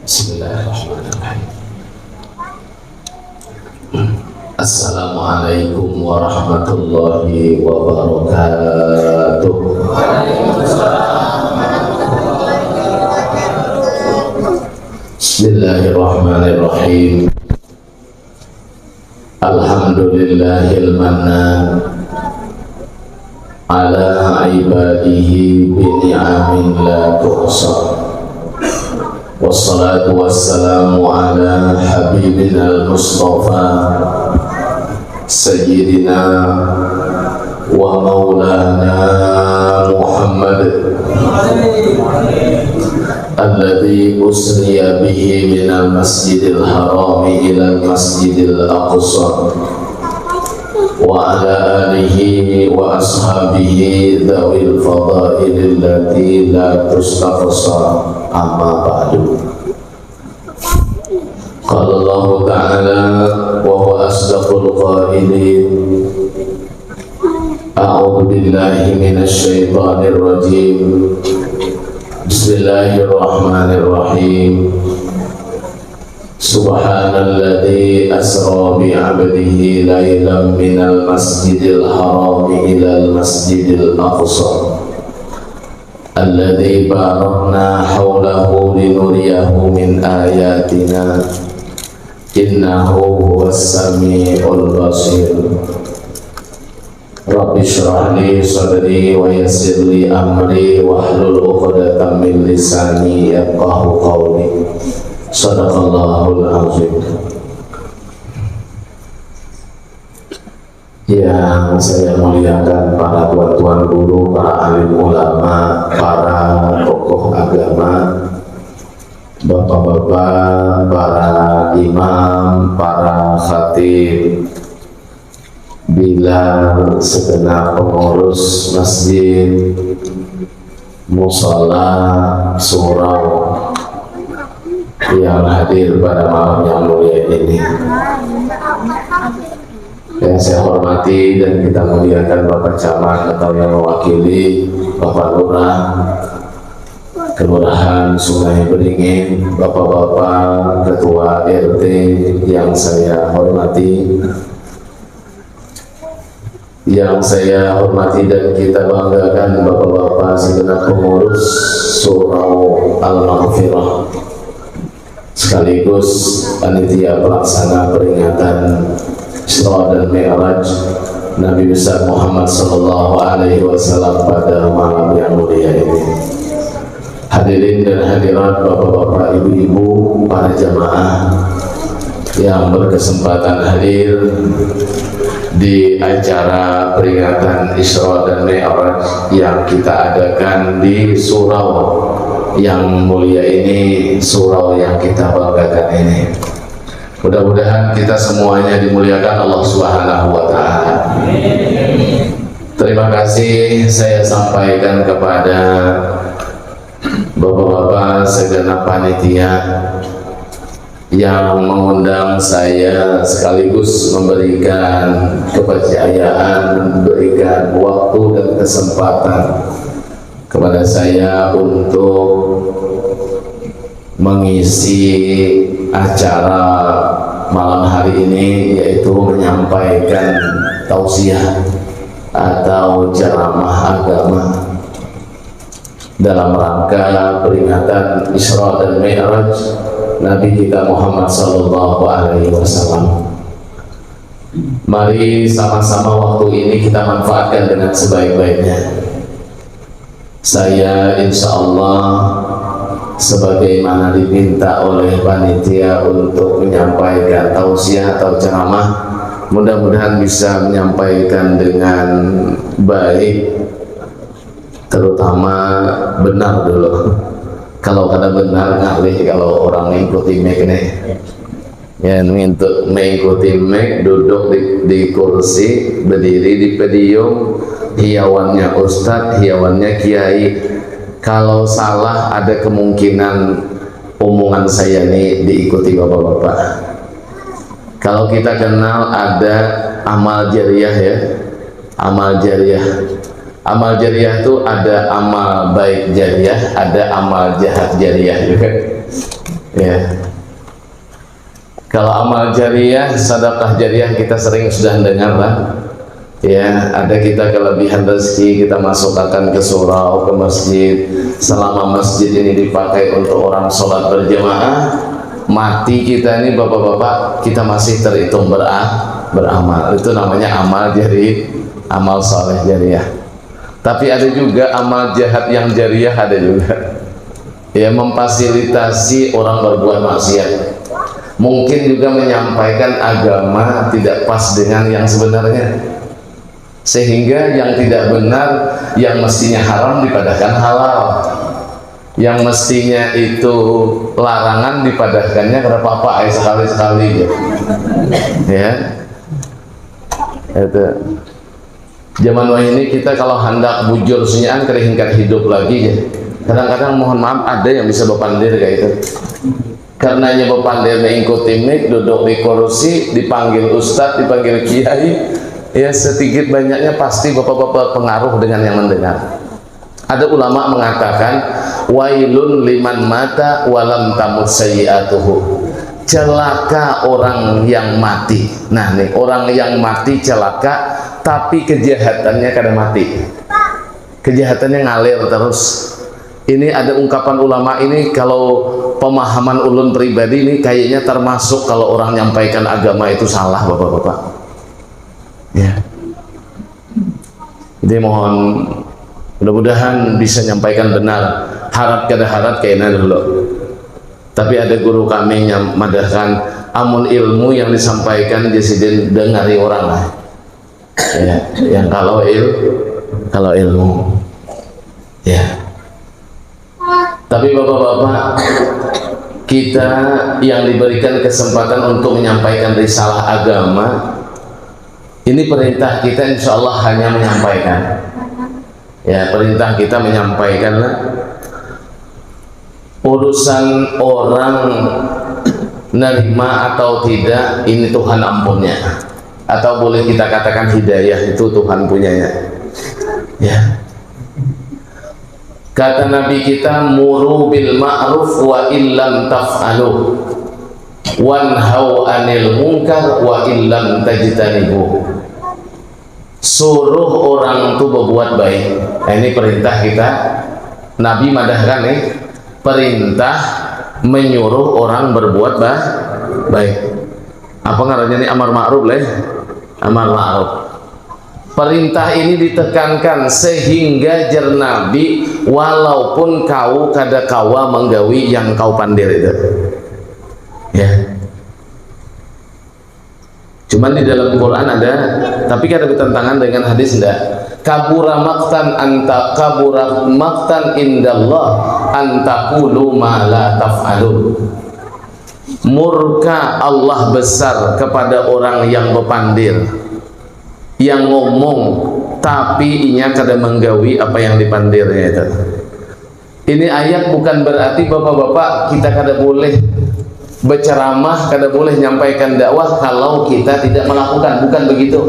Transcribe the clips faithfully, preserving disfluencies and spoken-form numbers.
Bismillahirrahmanirrahim. Assalamualaikum warahmatullahi wabarakatuh. Bismillahirrahmanirrahim. Alhamdulillahil mannan ala ibadihi bi ni'amin la tuhsa. Wassalatu wassalamu ala habibinal mustafa sayyidina wa maulana Muhammad alladzi usriya bihi minal masjidil harami ilal masjidil aqsa wa ala alihi wa ashabihi dzawil fadailil lati la tustaqsa, amma ba'du. Qala Allahu ta'ala wa huwa asdaqul qailin. A'udzu billahi minasy syaithanir rajim. Bismillahirrahmanirrahim. Subhanalladzi asra bi 'abdihi lailam minal masjidil harami ilal masjidil aqsa alladzi barakna haulahu linuriyahu min ayatina innahu huwas samiul basir. Rabbi shrah li sadri wa yassir li amri wahlul 'uqdatam min lisani yafqahu qawli. Sadaqallahul azim. Yang saya muliakan para tuan-tuan guru, para alim ulama, para tokoh agama, bapak-bapak, para imam, para khatib, bilang segenap pengurus masjid, musala, surau yang hadir pada malam yang mulia ini. Yang saya hormati dan kita muliakan Bapak Camat atau yang mewakili Bapak Lurah Kelurahan Sungai Beringin, Bapak-bapak Ketua R T yang saya hormati, yang saya hormati dan kita banggakan, Bapak-bapak segenap pengurus Surau Al-Maghfirah, sekaligus panitia pelaksana peringatan Isra dan Mi'raj Nabi besar Muhammad sallallahu alaihi wasallam pada malam yang mulia ini. Hadirin dan hadirat, bapak-bapak, ibu-ibu, para jamaah yang berkesempatan hadir di acara peringatan Isra dan Mi'raj yang kita adakan di surau yang mulia ini, surau yang kita banggakan ini. Mudah-mudahan kita semuanya dimuliakan Allah Subhanahu wa Ta'ala. Terima kasih saya sampaikan kepada bapak-bapak segenap panitia yang mengundang saya sekaligus memberikan kepercayaan, memberikan waktu dan kesempatan kepada saya untuk mengisi acara malam hari ini, yaitu menyampaikan tausiah atau ceramah agama dalam rangka peringatan Isra dan Mi'raj Nabi kita Muhammad sallallahu alaihi wasallam. Mari sama-sama waktu ini kita manfaatkan dengan sebaik-baiknya. Saya insya Allah sebagaimana diminta oleh panitia untuk menyampaikan tausiah atau ceramah, mudah-mudahan bisa menyampaikan dengan baik, terutama benar dulu. Kalau kada benar, ngalih kalau orang mengikuti mic nih. Ya, untuk mengikuti mic, duduk di, di kursi, berdiri di podium, hiawannya ustadz, hiawannya kiai. Kalau salah, ada kemungkinan omongan saya ini diikuti bapak-bapak. Kalau kita kenal, ada amal jariah, ya. Amal jariah. Amal jariah itu ada amal baik jariah, ada amal jahat jariah juga. Ya. Kalau amal jariah, sedekah jariah kita sering sudah dengar lah. Ya, ada kita kelebihan rezeki, kita masukkan ke surau, ke masjid. Selama masjid ini dipakai untuk orang sholat berjamaah, mati kita ini bapak-bapak, kita masih terhitung bera-, beramal. Itu namanya amal jari, amal saleh jariah. Tapi ada juga amal jahat yang jariah, ada juga. Ya, memfasilitasi orang berbuat maksiat. Mungkin juga menyampaikan agama tidak pas dengan yang sebenarnya. Sehingga yang tidak benar, yang mestinya haram dipadahkan halal. Yang mestinya itu larangan dipadahkannya kada apa-apa, ai, sekali-sekali, ya. Ya. Itu. Zaman wahini kita kalau handak bujur sunyaan kada hingkat hidup lagi, ya. Kadang-kadang, mohon maaf, ada yang bisa bapandir kayak itu. Karenanya bapandir, mengikuti mik, duduk di kursi, dipanggil ustadz, dipanggil kiai, ya, sedikit banyaknya pasti bapak-bapak pengaruh dengan yang mendengar. Ada ulama mengatakan, "Wailun liman mata walam tamut sayyi'atuhu." Celaka orang yang mati. Nah, nih, orang yang mati celaka, tapi kejahatannya kada mati. Kejahatannya ngalir terus. Ini ada ungkapan ulama ini, kalau pemahaman ulun pribadi ini kayaknya termasuk kalau orang nyampaikan agama itu salah, bapak-bapak. Ya. Jadi mohon, mudah-mudahan bisa nyampaikan benar. Harat kada harat kaina dulu. Tapi ada guru kami yang madahkan, amun ilmu yang disampaikan, jar sidin, dengari orang lah. Ya, yang kalau il-, kalau ilmu. Ya. Tapi bapak-bapak, kita yang diberikan kesempatan untuk menyampaikan risalah agama, ini perintah kita insya Allah hanya menyampaikan. Ya, perintah kita menyampaikan lah. Urusan orang nerima atau tidak, ini Tuhan ampunnya. Atau boleh kita katakan hidayah itu Tuhan punyanya. Ya. Kata Nabi kita, "Muru bil ma'ruf wa illam taf'alu, wanhau anil munkar wa illam tajtanibu." Suruh orang tu berbuat baik. Nah, ini perintah kita. Nabi madahkan nih, perintah menyuruh orang berbuat ba-, baik. Apa ngarannya nih, amar ma'ruf lah, ya? Amar ma'ruf. Perintah ini ditekankan sehingga jar Nabi, walaupun kau kada kawa menggawi yang kau pandir itu. Ya. Cuman di dalam Quran ada, tapi kada bertentangan dengan hadis ndak. Kabura maqtan anta, kabura maqtan indallah antaqulu ma la taf'alun. Murka Allah besar kepada orang yang bepandir, yang ngomong, tapi inya kada menggawi apa yang dipandirnya itu. Ini ayat bukan berarti bapak-bapak kita kada boleh berceramah, kada boleh nyampaikan dakwah kalau kita tidak melakukan, bukan begitu.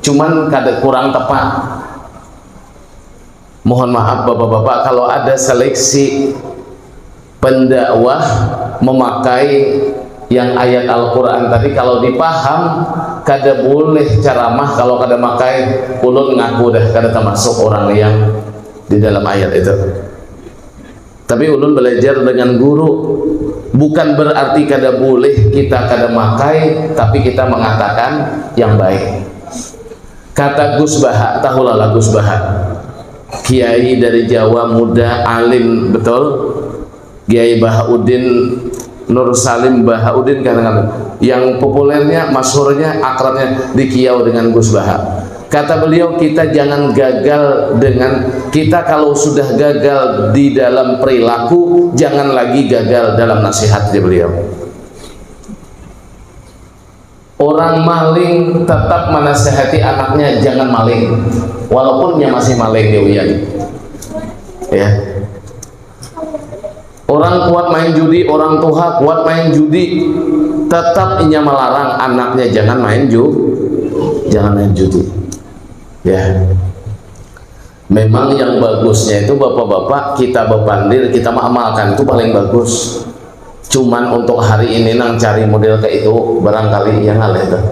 Cuman kada, kurang tepat. Mohon maaf bapak-bapak kalau ada seleksi pendakwah memakai yang ayat Al-Quran tadi, kalau dipaham, kada boleh ceramah kalau kada makai, ulun ngaku dah kada termasuk orang yang di dalam ayat itu. Tapi ulun belajar dengan guru, bukan berarti kada boleh kita kada makai, tapi kita mengatakan yang baik. Kata Gus Baha, tahulah lah Gus Baha. Kiai dari Jawa, muda, alim, betul. Kiai Bahaudin Nur Salim Bahaudin, kadang-kadang yang populernya, masyhurnya, akrabnya dikiau dengan Gus Baha. Kata beliau, kita jangan gagal dengan, kita kalau sudah gagal di dalam perilaku, jangan lagi gagal dalam nasihat, kata beliau. Orang maling tetap menasehati anaknya, jangan maling, walaupun nya masih maling, ya, uyan. Ya. Orang kuat main judi, orang tuha kuat main judi, tetap inya melarang anaknya, jangan main ju-, jangan main judi. Ya. Memang yang bagusnya itu, bapak-bapak, kita bepandir, kita mengamalkan, itu paling bagus. Cuman untuk hari ini nang cari model kayak itu barangkali yang ngalih tuh.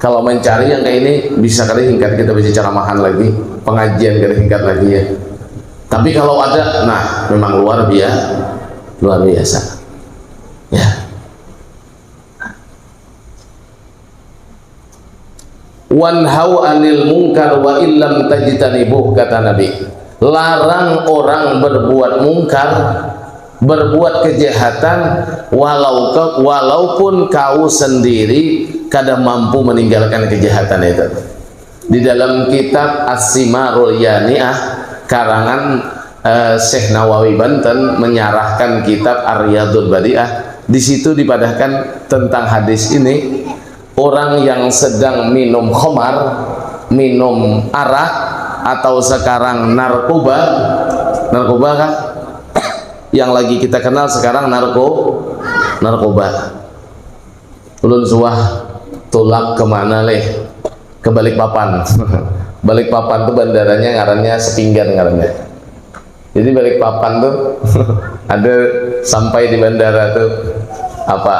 Kalau mencari yang kayak ini bisa kali hingkat kita bisa ceramahan lagi, pengajian kali hingkat lagi ya. Tapi kalau ada, nah memang luar biasa, luar biasa. Ya. Wanhau anil mungkar wa illam tajtanibuh, kata Nabi. Larang orang berbuat mungkar, berbuat kejahatan, walau ke, walaupun kau sendiri kada mampu meninggalkan kejahatan itu. Di dalam kitab As-Simarul Yaniah karangan eh, Syekh Nawawi Banten menyarahkan kitab Ar-Riyadul Badiah, di situ dipadahkan tentang hadis ini, orang yang sedang minum khamar, minum arak, atau sekarang narkoba, narkoba kah? Yang lagi kita kenal sekarang narko, narkoba. Ulun suah tulak kemana leh? Ke Balikpapan. Balikpapan tuh bandaranya ngarannya Sepinggan ngarannya. Jadi Balikpapan tuh ada sampai di bandara tuh apa,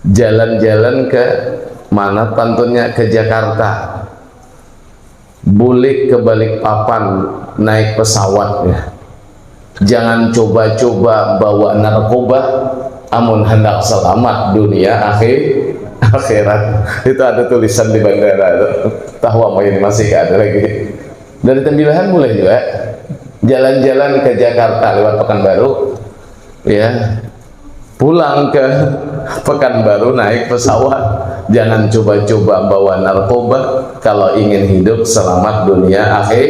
jalan-jalan ke mana pantunnya, ke Jakarta. Bulik ke Balikpapan naik pesawat ya. Jangan coba-coba bawa narkoba amun hendak selamat dunia akhir akhirat. Itu ada tulisan di bandara tuh. Tahu apa ini masih ada lagi. Dari Tembilahan boleh juga. Jalan-jalan ke Jakarta lewat Pekanbaru. Ya. Pulang ke Pekanbaru naik pesawat. Jangan coba-coba bawa narkoba kalau ingin hidup selamat dunia akhir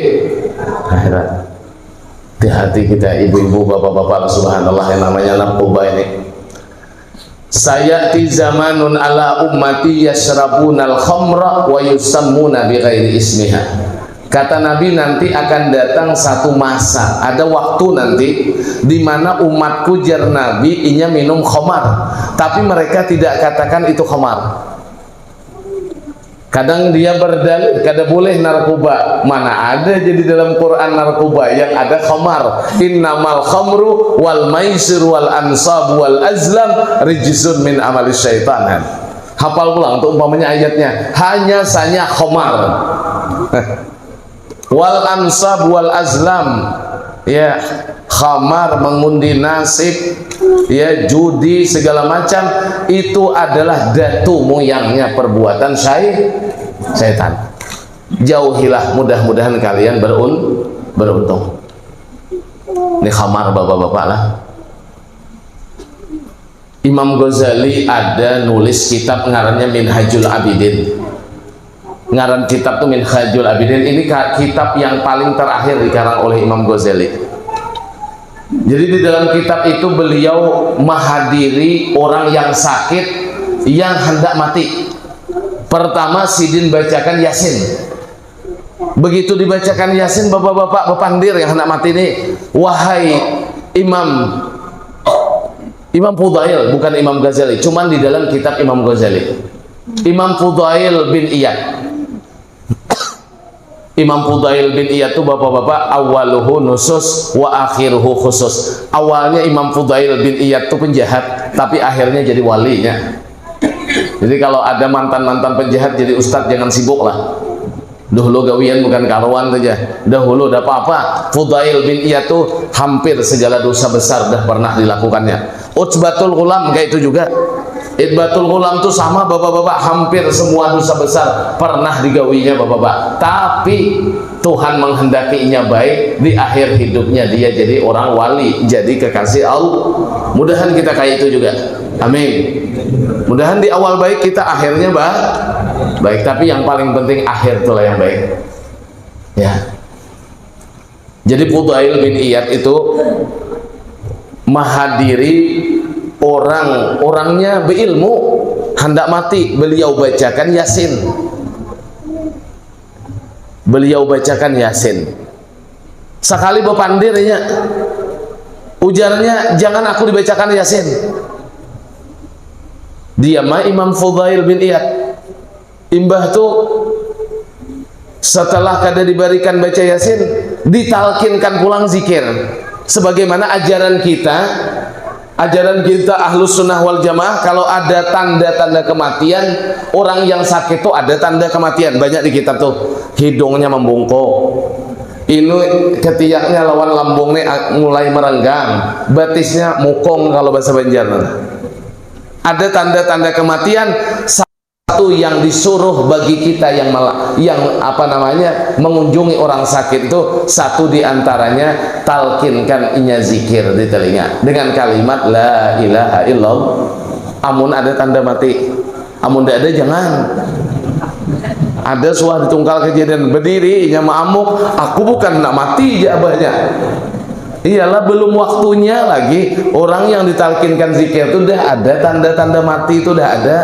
akhirat. Hati-hati kita ibu-ibu, bapak-bapak, subhanallah, yang namanya narkoba ini. Sayati zamanun ala ummati yasrabunal khamra wa yusammuna bighairi ismiha. Kata Nabi, nanti akan datang satu masa, ada waktu nanti di mana umatku, jar Nabi, inya minum khamar, tapi mereka tidak katakan itu khamar. Kadang dia berdalil, kada boleh narkoba. Mana ada jadi dalam Quran narkoba, yang ada khamar. Innamal khamru wal maisir wal ansab wal azlam rijsun min amali syaitan. Hafal pulang tuh umpamanya ayatnya. Hanya saja khamar. Wal ansab wal azlam, ya, khamar, mengundi nasib, ya, judi, segala macam, itu adalah datu muyangnya perbuatan syai-, syaitan. Jauhilah, mudah-mudahan kalian berun-, beruntung. Ini khamar bapak-bapak lah. Imam Ghazali ada nulis kitab ngarannya Minhajul Abidin. Ngaran kitab tuh Minhajul Abidin. Ini ka-, kitab yang paling terakhir dikarang oleh Imam Ghazali. Jadi di dalam kitab itu beliau menghadiri orang yang sakit, yang hendak mati. Pertama sidin bacakan Yasin. Begitu dibacakan Yasin, bapak-bapak, bapandir yang hendak mati nih, wahai Imam, Imam Fudail, bukan Imam Ghazali, cuman di dalam kitab Imam Ghazali. Imam Fudail bin Iyad. Imam Fudail bin Iyad tuh bapak-bapak, awaluhu nusus wa akhiruhu khusus. Awalnya Imam Fudail bin Iyad tuh penjahat, tapi akhirnya jadi walinya. Jadi kalau ada mantan-mantan penjahat jadi ustadz, jangan sibuk lah. Dahulu gawian bukan karuan saja. Dahulu dah apa-apa. Fudail bin Iyad tuh hampir segala dosa besar dah pernah dilakukannya. Utbatul Ghulam kayak itu juga. Utbatul Ghulam tuh sama bapak-bapak, hampir semua dosa besar pernah digawinya bapak-bapak. Tapi Tuhan menghendakinya baik, di akhir hidupnya dia jadi orang wali, jadi kekasih Allah. Mudahan kita kayak itu juga. Amin. Mudahan di awal baik kita akhirnya ba-, baik. Tapi yang paling penting akhir itulah yang baik. Ya. Jadi Fudail bin Iyad itu menghadiri orang, orangnya berilmu, hendak mati, beliau bacakan Yasin. Beliau bacakan Yasin. Sekali bepandirnya, ujarnya, "Jangan aku dibacakan Yasin." Dia mah Imam Fudail bin Iyad. Imbah tu, setelah kada dibarikan baca Yasin, ditalkinkan pulang zikir. Sebagaimana ajaran kita, Ajaran kita Ahlus Sunnah wal Jamaah, kalau ada tanda-tanda kematian, orang yang sakit tuh ada tanda kematian. Banyak di kitab tuh, hidungnya membungkuk. Ini ketiaknya lawan lambung nih, ah, mulai merenggang. Batisnya mukung kalau bahasa Banjar. Ada tanda-tanda kematian. Satu yang disuruh bagi kita yang mela-, yang apa namanya, mengunjungi orang sakit itu, satu diantaranya talkinkan inya zikir di telinga dengan kalimat la ilaha illallah. Amun ada tanda mati, amun tidak ada jangan. Ada suah ditungkal kejadian berdiri, inya maamuk, aku bukan nak mati, jabahnya. Iyalah, belum waktunya lagi. Orang yang ditalkinkan zikir itu dah ada tanda-tanda mati, itu dah ada.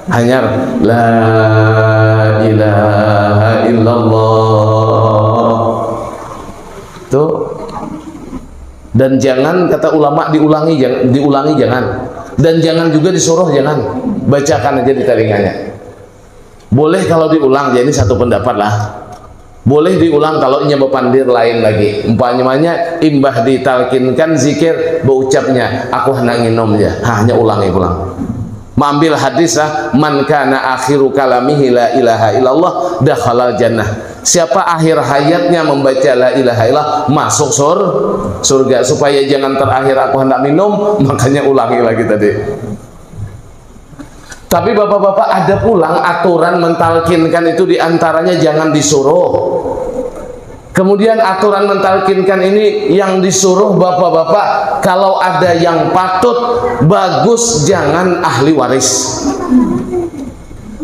Hanyar la ilaha illallah. Tuh. Dan jangan, kata ulama, diulangi, jangan, diulangi jangan. Dan jangan juga disuruh, jangan. Bacakan aja di telinganya. Boleh kalau diulang, jadi satu pendapat lah. Boleh diulang kalau inya bapandir lain lagi. Umpamanya imbah ditalkinkan zikir, baucapnya, aku hendak nginum aja. Hanya ulangi pulang. Maambil hadis lah, man kana akhiru kalamihi la ilaha illallah dakhalal jannah. Siapa akhir hayatnya membaca la ilaha illallah, masuk sur surga. Supaya jangan terakhir aku hendak minum, makanya ulangi lagi tadi. Tapi bapak-bapak, ada pulang aturan mentalkinkan itu, diantaranya jangan disuruh. Kemudian aturan mentalkinkan ini yang disuruh bapak-bapak, kalau ada yang patut, bagus jangan ahli waris.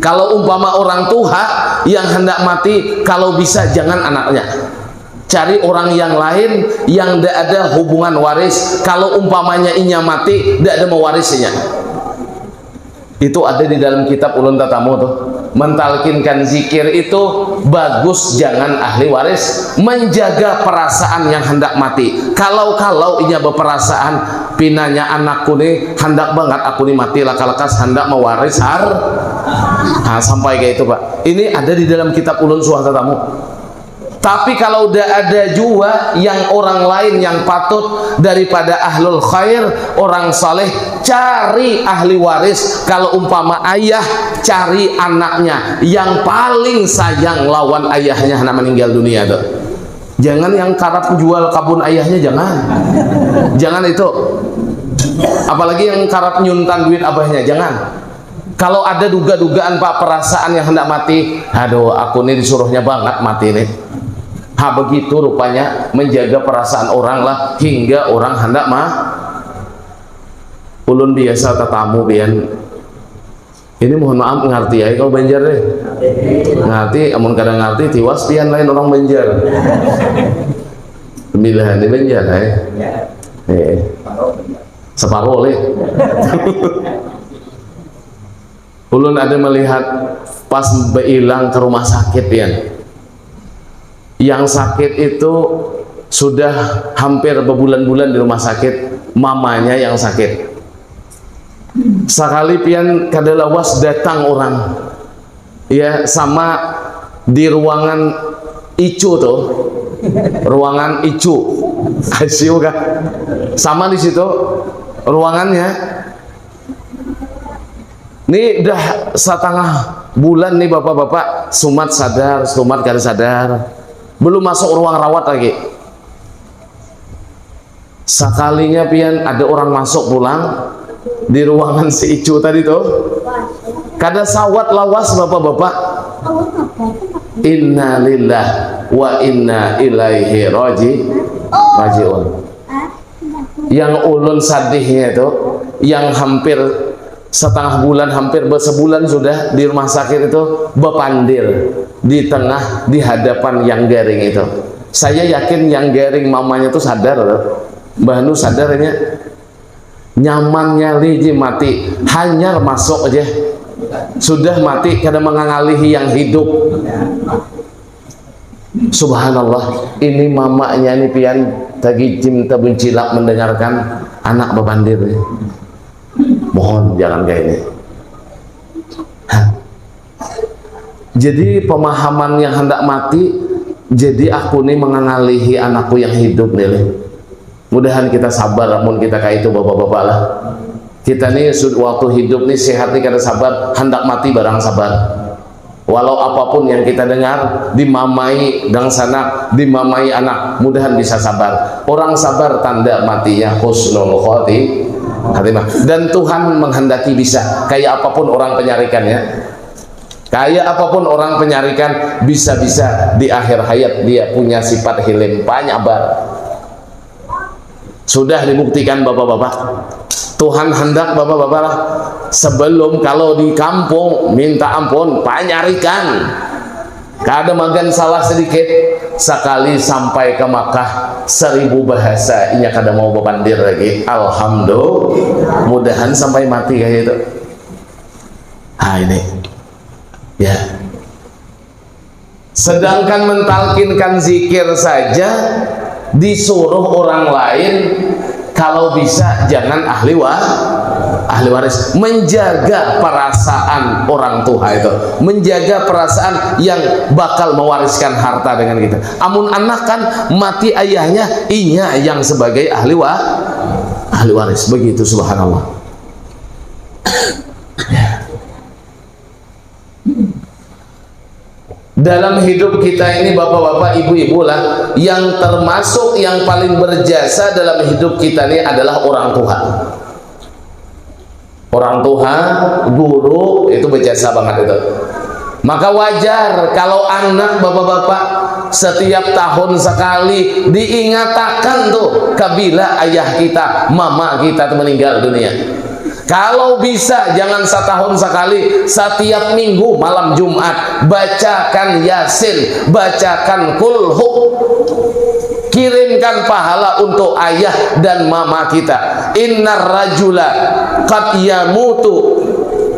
Kalau umpama orang tua yang hendak mati, kalau bisa jangan anaknya. Cari orang yang lain yang tidak ada hubungan waris. Kalau umpamanya inya mati, tidak ada mewarisinya. Itu ada di dalam kitab ulun tatamu tuh. Mentalkinkan zikir itu bagus jangan ahli waris, menjaga perasaan yang hendak mati. Kalau-kalau inya berperasaan, pinanya anakku nih hendak banget aku nih mati, laka-lekas hendak mewaris har. Nah, sampai kayak itu, Pak. Ini ada di dalam kitab ulun suah tatamu. Tapi kalau udah ada jua yang orang lain yang patut daripada ahlul khair, orang saleh, cari ahli waris. Kalau umpama ayah, cari anaknya yang paling sayang lawan ayahnya nak meninggal dunia tuh. Jangan yang karap jual kabun ayahnya, jangan. Jangan itu. Apalagi yang karap nyuntan duit abahnya, jangan. Kalau ada duga-dugaan, Pak, perasaan yang hendak mati, aduh, aku nih disuruhnya banget mati nih. Ha, begitu rupanya menjaga perasaan orang lah, hingga orang hendak ma-, ulun biasa tatamu, pian. Ini mohon maaf, ngarti ai kau Banjar deh. Ngarti, amun kada ngarti, tiwas pian lain orang Banjar. Pemilihan di Banjar, eh. Eh. Separuh lih. Ulun ada melihat pas beilang ke rumah sakit, pian. Yang sakit itu sudah hampir berbulan-bulan di rumah sakit, mamanya yang sakit. Sakali pian kada lawas datang orang, ya, sama di ruangan icu tuh, ruangan icu, I C U kah? Sama di situ ruangannya. Ini dah setengah bulan nih, bapak-bapak, sumat sadar, sumat kada sadar, belum masuk ruang rawat lagi. Sakalinya pian ada orang masuk pulang di ruangan si icu tadi tuh, kada sawat lawas, bapak-bapak. Innalillah wa inna ilaihi raji rajiun. Yang ulun sadihnya itu, yang hampir setengah bulan, hampir bersebulan sudah di rumah sakit itu, bepandir di tengah, di hadapan yang garing itu. Saya yakin yang garing mamanya tuh sadar tuh. Mbah Nu sadarnya, nyamannya liji mati, hanyar masuk aja. Sudah mati, kada mengangalihi yang hidup. Subhanallah, ini mamanya nih pian tagijim tabuncilak mendengarkan anak bapandir nih. Mohon jangan kayak ini. Hah. Jadi pemahaman yang hendak mati, jadi aku nih mengangalihi anakku yang hidup nih, lih. Mudahan kita sabar, amun kita kayak itu, bapak-bapak lah. Kita nih sud-, waktu hidup nih sehat nih kada sabar, hendak mati barang sabar. Walau apapun yang kita dengar, dimamai dangsanak, dimamai anak, mudahan bisa sabar. Orang sabar tanda matinya husnul khoti-, khatimah. Dan Tuhan menghendaki bisa, kayak apapun orang penyarikannya, kayak apapun orang penyarikan, bisa-bisa di akhir hayat dia punya sifat hilim, panyabar. Sudah dibuktikan bapak-bapak. Tuhan hendak bapak-bapak lah. Sebelum kalau di kampung minta ampun, panyarikan. Kada magan salah sedikit. Sekali sampai ke Makkah, seribu bahasa inya kada mau bapandir lagi. Alhamdulillah. Mudahan sampai mati kayak itu. Nah, ini. Ya. Sedangkan mentalkinkan zikir saja disuruh orang lain, kalau bisa jangan ahli wa-, ahli waris. Menjaga perasaan orang tua itu, menjaga perasaan yang bakal mewariskan harta dengan kita. Amun anak kan mati ayahnya, inya yang sebagai ahli wa-, ahli waris. Begitu, subhanallah. Dalam hidup kita ini, bapak-bapak, ibu-ibu lah, yang termasuk yang paling berjasa dalam hidup kita ini adalah orang tua. Orang tua, guru, itu berjasa banget itu. Maka wajar kalau anak, bapak-bapak, setiap tahun sekali diingatakan tuh, kabila ayah kita, mama kita tuh meninggal dunia. Kalau bisa, jangan setahun sekali, setiap minggu malam Jumat, bacakan Yasin, bacakan Kulhu. Kirimkan pahala untuk ayah dan mama kita. Innar rajula qad yamutu,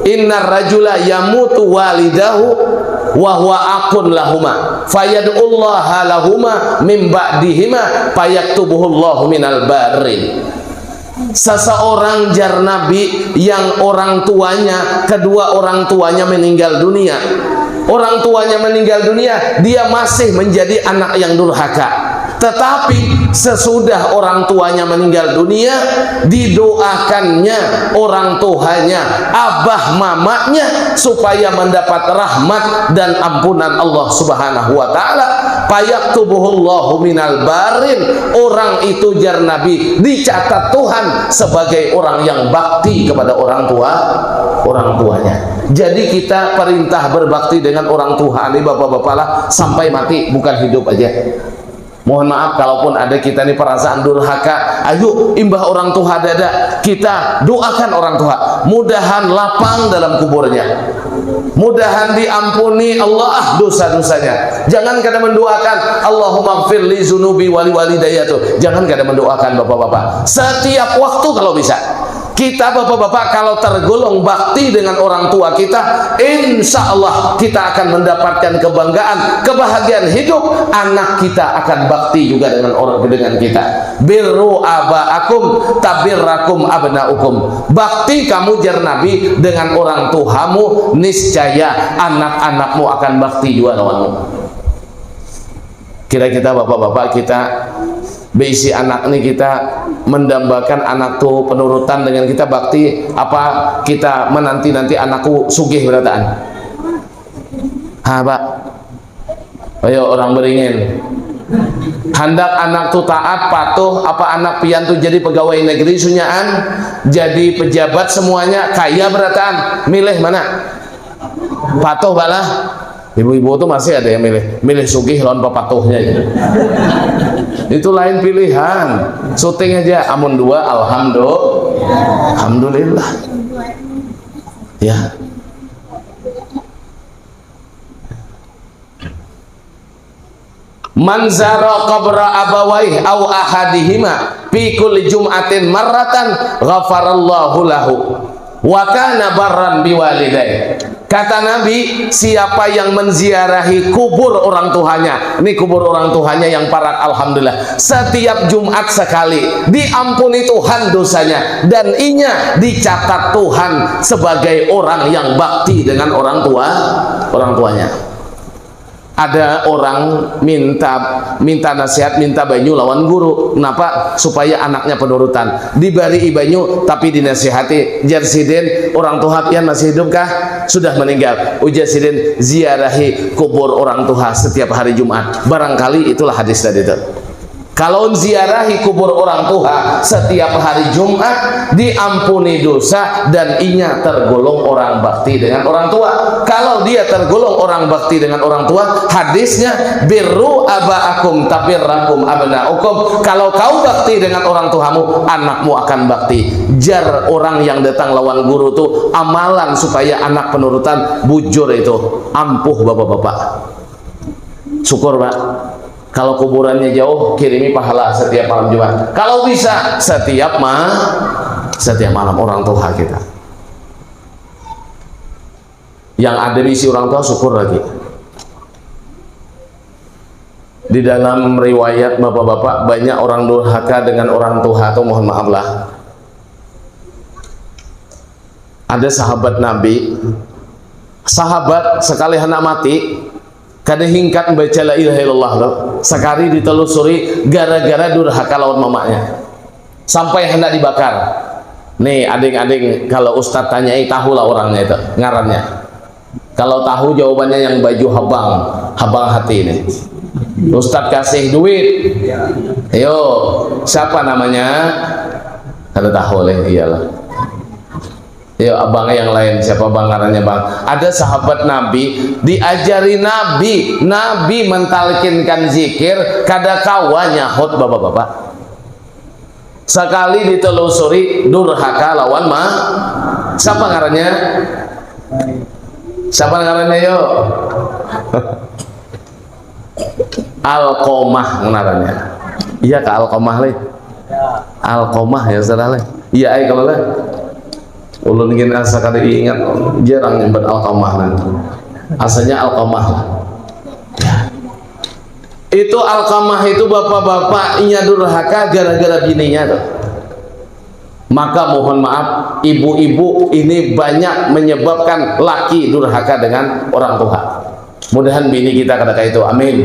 innar rajula yamutu walidahu wa huwa aqun lahuma, fayad'ullaha lahuma min ba'dihima, fayaktubuhullahu minal barin. Seseorang, jar Nabi, yang orang tuanya, kedua orang tuanya meninggal dunia. Orang tuanya meninggal dunia, dia masih menjadi anak yang durhaka. Tetapi sesudah orang tuanya meninggal dunia, didoakannya orang tuanya, abah mamanya, supaya mendapat rahmat dan ampunan Allah Subhanahu wa Ta'ala. Fayaktubuhullahu minal barin. Orang itu, jar Nabi, dicatat Tuhan sebagai orang yang bakti kepada orang tua, orang tuanya. Jadi, kita perintah berbakti dengan orang tua nih, bapak-bapak lah, sampai mati, bukan hidup aja. Mohon maaf, kalaupun ada kita nih perasaan durhaka, ayo imbah orang tua dada, kita doakan orang tua. Mudahan lapang dalam kuburnya. Mudahan diampuni Allah dosa-dosanya. Jangan kada mendoakan, "Allahumma gfir li zunubi wali walidaya" tuh. Jangan kada mendoakan, bapak-bapak. Setiap waktu kalau bisa. Kita, bapak-bapak, kalau tergolong bakti dengan orang tua kita, insya Allah kita akan mendapatkan kebanggaan, kebahagiaan hidup. Anak kita akan bakti juga dengan orang, dengan kita. Birru abaakum tabirrakum abnaukum. Bakti kamu, jar Nabi, dengan orang tuamu, niscaya anak-anakmu akan bakti juga lawanmu. Kira kita, bapak-bapak, kita beisi anak nih, kita mendambakan anak tuh penurutan dengan kita bakti, apa kita menanti-nanti anakku sugih berataan? Ha, Pak? Ayo, orang beringin. Handak anak tuh taat, patuh, apa anak pian tuh jadi pegawai negeri sunyaan, jadi pejabat semuanya, kaya berataan? Milih mana? Patuh, Pak lah. Ibu-ibu tuh masih ada yang milih, milih sugih lawan papatuhnya gitu. Itu lain pilihan. Syuting aja, amun dua, alhamdulillah. Alhamdulillah. Ya. Man zara qabra abawaih au ahadihima fi kulli jum'atin marratan ghafarallahu lahu wa kana barran biwalidaih. Kata Nabi, siapa yang menziarahi kubur orang tuanya, ini kubur orang tuanya yang parak, alhamdulillah, setiap Jumat sekali, diampuni Tuhan dosanya, dan inya dicatat Tuhan sebagai orang yang bakti dengan orang tua, orang tuanya. Ada orang minta minta nasihat, minta banyu lawan guru. Kenapa? Supaya anaknya penurutan. Dibari banyu tapi dinasihati. Jar sidin, "Orang tuha pian masih hidup kah?" "Sudah meninggal." Ujar sidin, "Ziarahi kubur orang tuha setiap hari Jumat." Barangkali itulah hadis tadi itu. Kalau ziarahi kubur orang tuha setiap hari Jumat, diampuni dosa dan inya tergolong orang bakti dengan orang tua. Kalau dia tergolong orang bakti dengan orang tua, hadisnya, "Birru abaakum tabirrakum abnaukum." Kalau kau bakti dengan orang tuamu, anakmu akan bakti. Jar orang yang datang lawan guru tu amalan supaya anak penurutan, bujur itu, ampuh bapak-bapak. Syukur, Pak. Kalau kuburannya jauh, kirimi pahala setiap malam Jumat. Kalau bisa, setiap ma setiap malam orang tua kita. Yang ada bisi orang tua, syukur lagi. Di dalam riwayat bapak-bapak, banyak orang durhaka dengan orang tua tu, mohon maaf lah. Ada sahabat Nabi, sahabat sekali anak mati, kada hingkat membaca la ilaha illallah tu. Sekali ditelusuri gara-gara durhaka lawan mamanya. Sampai hendak dibakar. Nih, ading-ading, kalau ustaz tanyai, tahulah orangnya itu, ngarannya. Kalau tahu jawabannya, yang baju habang, habang hati ini. Ustaz kasih duit. Yo, siapa namanya? Kada tahu leh, iyalah. Yo, abang yang lain, siapa bang ngarannya, bang? Ada sahabat Nabi, diajari Nabi, Nabi mentalkinkan zikir, kada kawa nyahut, bapak-bapak. Sekali ditelusuri, durhaka lawan ma. Siapa ngarannya? Siapa ngarannya, yo? Alkomah ngarannya. Iya kah Alkomah, leh? Alkomah ya, salah, leh. Iya ai, kalau, leh. Ulun gin asa kada ingat, jarang nyambat Alkomah, nah. Asalnya Alkomah lah. Itu Alkamah itu, bapak-bapak, inya durhaka gara-gara bininya tuh. Maka mohon maaf, ibu-ibu ini banyak menyebabkan laki durhaka dengan orang tua. Mudahan bini kita kada kayak itu, amin.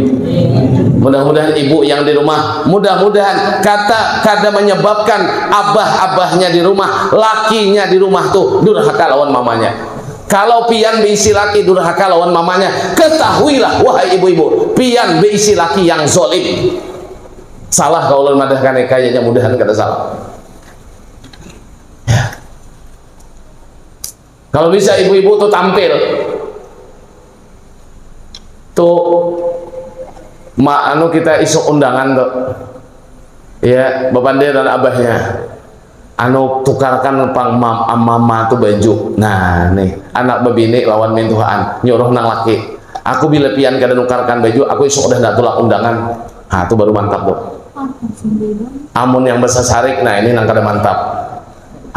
Mudah-mudahan ibu yang di rumah, mudah-mudahan kata kada menyebabkan abah-abahnya di rumah, lakinya di rumah tuh durhaka lawan mamanya. Kalau pian beisi laki durhaka lawan mamanya, ketahuilah, wahai ibu-ibu, pian beisi laki yang zolim. Salah kalau ulun madahkan, kayaknya mudahan kada salah. Ya. Kalau bisa ibu-ibu tuh tampil. Tuh, ma, anu, kita isuk undangan tuh. Ya, bapandir dan abahnya. Anu, tukarkan pang mam-, mama tu baju. Nah, nih, anak bebini lawan mintuhaan, nyuruh nang laki. Aku bila pian kada nukarkan baju, aku isuk udah ndak tulak undangan. Nah, tu baru mantap, Bu. Amun yang besasarik, nah, ini nang kada mantap.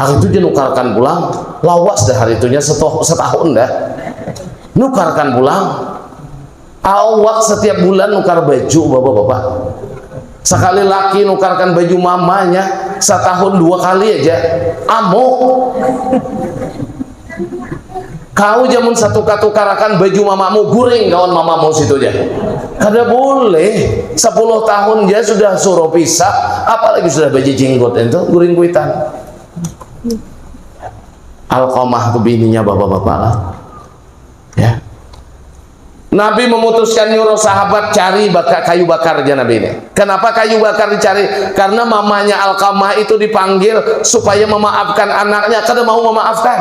Aku tu ja nukarkan pulang, lawas dah hari itunya, setoh-, setahun dah. Nukarkan pulang. Awak setiap bulan nukar baju, bapak-bapak. Sekali laki nukarkan baju mamanya, setahun dua kali aja. Amuk. Kau jamun satu katukarakan baju mamamu, guring kawan mamamu situ aja. Kada boleh. Sepuluh tahun aja sudah suruh pisah, apalagi sudah baju jenggot itu, guring kuitan. Alkomah tu bininya, bapak-bapak lah. Ya. Nabi memutuskan nyuruh sahabat cari baka-, kayu bakar aja Nabi ini. Kenapa kayu bakar dicari? Karena mamanya Alkamah itu dipanggil supaya memaafkan anaknya, kada mau memaafkan.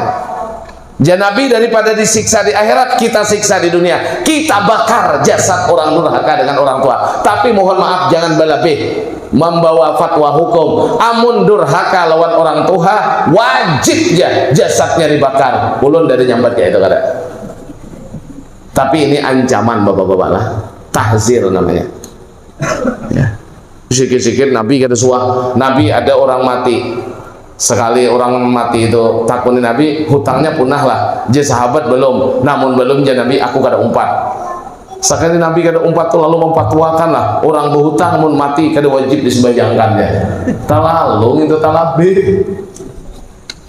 Jar Nabi, daripada disiksa di akhirat, kita siksa di dunia. Kita bakar jasad orang durhaka dengan orang tua. Tapi mohon maaf, jangan balabih membawa fatwa hukum. Amun durhaka lawan orang tua, wajib ja jasadnya dibakar. Ulun dari nyambat kayak itu kada. Tapi ini ancaman, bapak-bapak lah. Tahzir namanya. Ya. Sikit-sikit Nabi kada suah. Nabi, ada orang mati. Sekali orang mati itu takuni Nabi, hutangnya punah lah. Jar sahabat, belum. Namun belum, jar Nabi, aku kada umpat. Sekali Nabi kada umpat tu lalu mempatuakan lah, orang berhutang mun mati kada wajib disembahyangkan, ya. Terlalu itu, terlebih.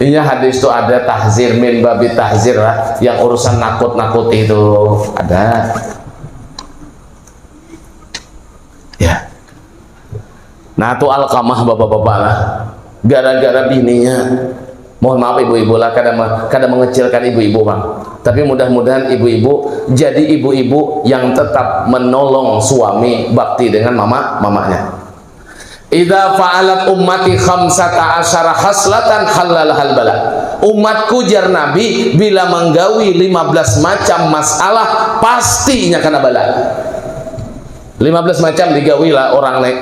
Inya hadis tu ada tahzir, min babi tahzir lah, yang urusan nakut-nakuti itu ada. Nah, tu Alkamah, bapak-bapak lah. Gara-gara bininya. Mohon maaf ibu-ibu lah, kada me-, kada mengecilkan ibu-ibu, Bang. Tapi mudah-mudahan ibu-ibu jadi ibu-ibu yang tetap menolong suami bakti dengan mama, mamanya. Idza fa'alat ummati khamsata asyara khaslatan hallalahal bala. Umatku, jar Nabi, bila menggawi lima belas macam masalah, pastinya kena bala. Lima belas macam digawi lah orang nih.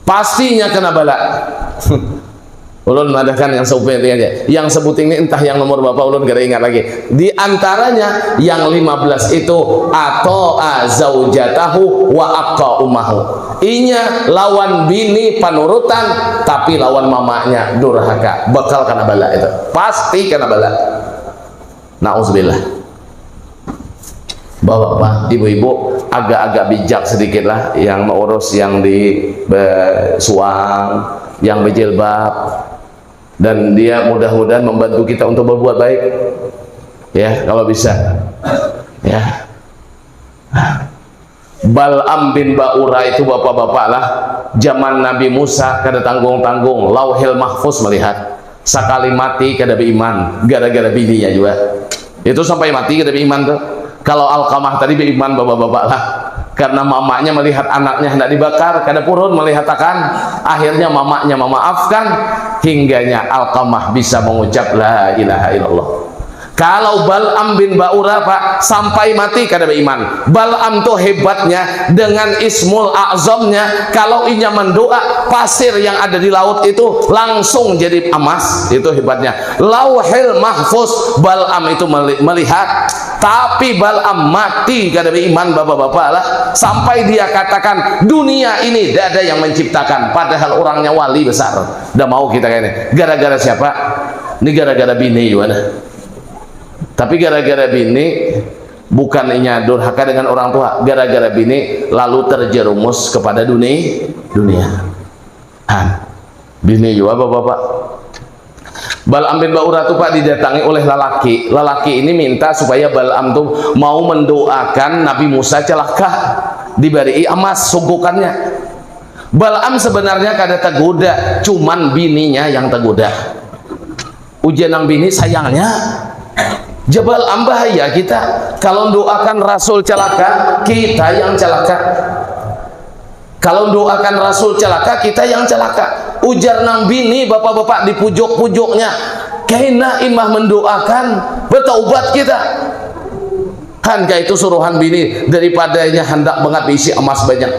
Pastinya kena bala. Ulun madahkan yang sebuting aja. Yang sebuting ini entah yang nomor berapa, ulun kada ingat lagi. Di antaranya yang lima belas itu, ato'a zaujatahu wa aqqa ummahu. Inya lawan bini panurutan, tapi lawan mamanya durhaka. Bakal kena bala itu. Pasti kena bala. Nauzubillah. Bapak-bapak, ibu-ibu, agak-agak bijak sedikit lah yang mengurus, yang di be-, suang, yang berjilbab. Dan dia mudah-mudahan membantu kita untuk berbuat baik. Ya, kalau bisa. Ya. Bal'am bin Ba'ura itu, bapak-bapak lah, zaman Nabi Musa kada tanggung-tanggung, Lauhil Mahfuz melihat. Sakali mati kada beiman, gara-gara bininya juga. Itu sampai mati kada beiman tuh. Kalau Alkamah tadi beiman, bapak-bapak lah. Karena mamanya melihat anaknya hendak dibakar, kada purun melihatakan. Akhirnya mamanya memaafkan, hingganya Alkamah bisa mengucap la ilaha illallah. Kalau Bal'am bin Ba'ura, Pak, sampai mati kada beiman. Bal'am tuh hebatnya dengan ismul a'zamnya, kalau inya mendoa, pasir yang ada di laut itu langsung jadi emas. Itu hebatnya. Lauhil Mahfuz, Bal'am itu meli-, melihat. Tapi Bal'am mati kada beiman, bapak-bapak lah. Sampai dia katakan, dunia ini tidak ada yang menciptakan. Padahal orangnya wali besar. Dah mau kita kayak ini. Gara-gara siapa? Ini gara-gara bini juga dah. Tapi gara-gara bini, bukan inya durhaka dengan orang tua, gara-gara bini lalu terjerumus kepada duni-, dunia. Han, bini juga, bapak-bapak. Bal'am bin Ba'ura tuh, Pak, didatangi oleh lalaki. Lalaki ini minta supaya Bal'am tuh mau mendoakan Nabi Musa celaka, diberi emas sungkukannya. Bal'am sebenarnya kada tergoda, cuman bininya yang tergoda. Ujar nang bini, sayangnya, jabal am bahaya kita. Kalau doakan Rasul celaka, kita yang celaka. Kalau doakan Rasul celaka, kita yang celaka. Ujar nang bini, bapak-bapak, dipujuk-pujuknya. Kaina imah mendoakan, bertaubat kita. Kan kayak itu suruhan bini, daripadanya handak bangat diisi emas banyak.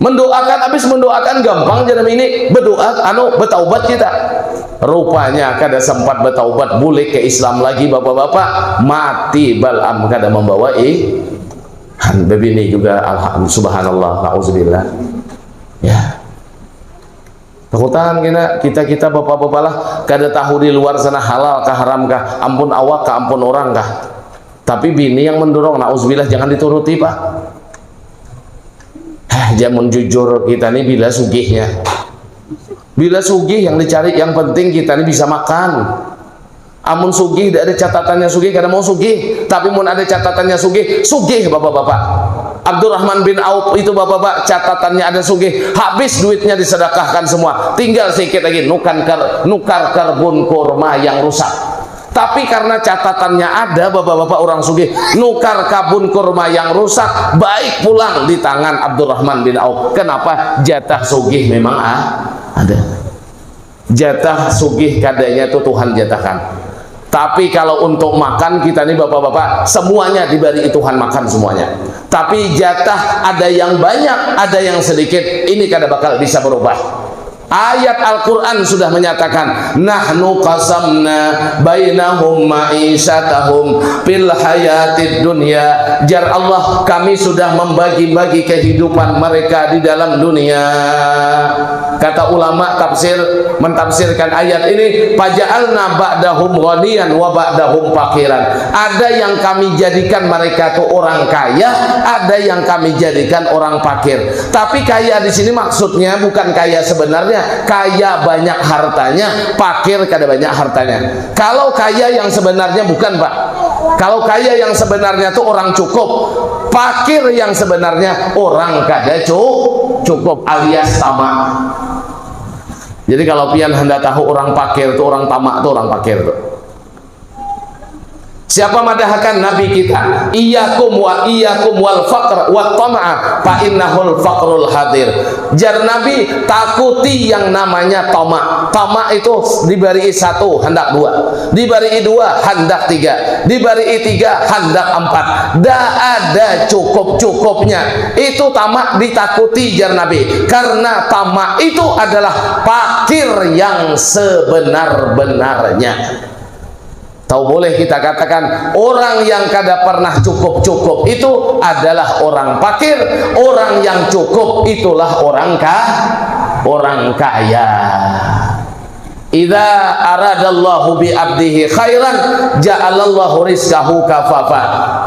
Mendoakan, habis mendoakan gampang, jangan ini berdoa, anu, bertaubat kita. Rupanya kada sempat bertaubat, bulik ke Islam lagi, bapak-bapak, mati Bal'am kada membawa i-, han, bebini juga, alhamdulillah, subhanallah, nauzubillah. Ya. Takutan kena kita, kita bapak-bapak lah, kada tahu di luar sana halal kah, haram kah, ampun awak kah, ampun orang kah. Tapi bini yang mendorong, nauzubillah, jangan dituruti, Pak. Heh, jamun jujur kita nih bila sugihnya. Bila sugih yang dicari, yang penting kita nih bisa makan. Amun sugih, tidak ada catatannya sugih, kada mau sugih. Tapi mun ada catatannya sugih, sugih, bapak-bapak. Abdurrahman bin Auf itu, bapak-bapak, catatannya ada sugih, habis duitnya disedekahkan semua. Tinggal sedikit lagi, nukar kar-, nukar karbun kurma yang rusak. Tapi karena catatannya ada, bapak-bapak, orang sugih, nukar kabun kurma yang rusak, baik pulang di tangan Abdurrahman bin Auf. Kenapa? Jatah sugih memang a-, ada. Jatah sugih kadanya tu Tuhan jatahkan. Tapi kalau untuk makan kita ni, bapak-bapak, semuanya diberi Tuhan makan semuanya. Tapi jatah ada yang banyak, ada yang sedikit, ini kada bakal bisa berubah. Ayat Al-Quran sudah menyatakan, "Nahnu qasamna bainahum ma'isyatahum fil hayatid dunya." Jar Allah, "Kami sudah membagi-bagi kehidupan mereka di dalam dunia." Kata ulama tafsir, mentafsirkan ayat ini, "Faja'alna ba'dahum ghaniyan wa ba'dahum faqiran." Ada yang kami jadikan mereka tuh orang kaya, ada yang kami jadikan orang fakir. Tapi kaya di sini maksudnya bukan kaya sebenarnya, kaya banyak hartanya, fakir kada banyak hartanya. Kalau kaya yang sebenarnya bukan, Pak. Kalau kaya yang sebenarnya tuh orang cukup, Fakir yang sebenarnya orang kada cu-, cukup alias tamak. Jadi kalau pian hendak tahu orang fakir tu, orang tamak tu, orang fakir tu. Siapa madahakan Nabi kita? Iyakum wa iyakum wal faqr wa tama'a fa innahul faqrul hadir. Jar Nabi, takuti yang namanya tamak. Tamak itu diberi satu, hendak dua. Diberi dua, hendak tiga. Diberi tiga, hendak empat. Dah ada cukup-cukupnya. Itu tamak ditakuti, jar Nabi. Karena tamak itu adalah fakir yang sebenar-benarnya. Tahu boleh kita katakan, orang yang kada pernah cukup-cukup itu adalah orang fakir, orang yang cukup itulah orang ka-, orang kaya. Idza aradallahu bi abdihi khairan, ja'alallahu rizqahu kafafa.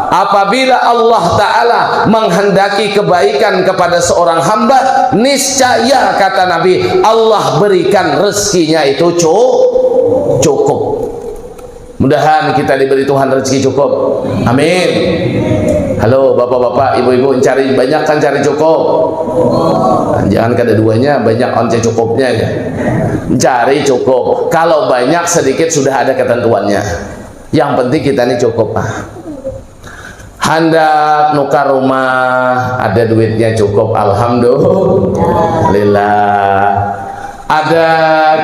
Apabila Allah Ta'ala menghendaki kebaikan kepada seorang hamba, niscaya, kata Nabi, Allah berikan rezekinya itu cu-, cukup. Mudahan kita diberi Tuhan rezeki cukup. Amin. Halo, bapak-bapak, ibu-ibu, cari banyak kan, cari cukup. Nah, jangan kada duanya, banyak on cukupnya aja. Cari cukup. Kalau banyak sedikit sudah ada ketentuannya. Yang penting kita ini cukup, ah. Handak nukar rumah, ada duitnya cukup, alhamdulillah. Ada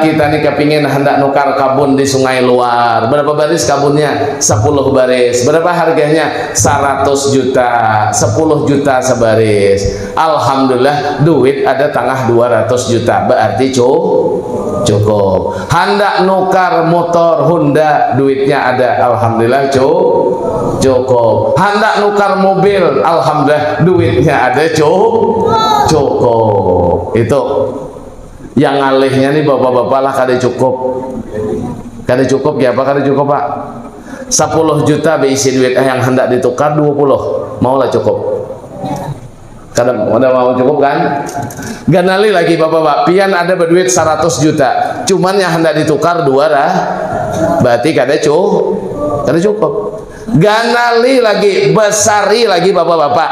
kita nih kepingin hendak nukar kabun di Sungai Luar. Berapa baris kabunnya? Sepuluh baris. Berapa harganya? Seratus juta. Sepuluh juta sebaris. Alhamdulillah, duit ada tangah dua ratus juta. Berarti cu-, cukup. Handak nukar motor Honda, duitnya ada. Alhamdulillah, cu-, cukup. Handak nukar mobil, alhamdulillah, duitnya ada. Cu-, cukup. Itu. Yang ngalihnya nih bapak-bapak lah, kada cukup. Kada cukup, ya apa kada cukup, Pak? Sepuluh juta beisi duit, eh, yang hendak ditukar dua puluh. Maulah cukup. Kada, kada mau cukup, kan? Ganali lagi, bapak-bapak. Pian ada berduit seratus juta. Cuman yang hendak ditukar dua ra-, berarti kada cu-, kada cukup. Ganali lagi, besari lagi, bapak-bapak.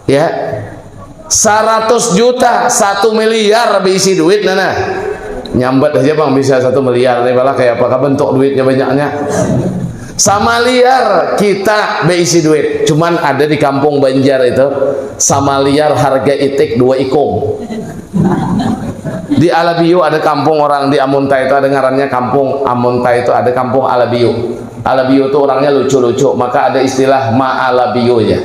Ya. Seratus juta, satu miliar beisi duit, nah, nah. Nyambat aja, Bang, bisa satu miliar nih, malah kayak apakah bentuk duitnya banyaknya. Samaliar kita beisi duit. Cuman ada di kampung Banjar itu, samaliar harga itik dua ikung. Di Alabio ada kampung orang di Amuntai itu, ada ngarannya kampung Amuntai itu, ada kampung Alabio. Alabio itu orangnya lucu-lucu, maka ada istilah Ma Alabio ya.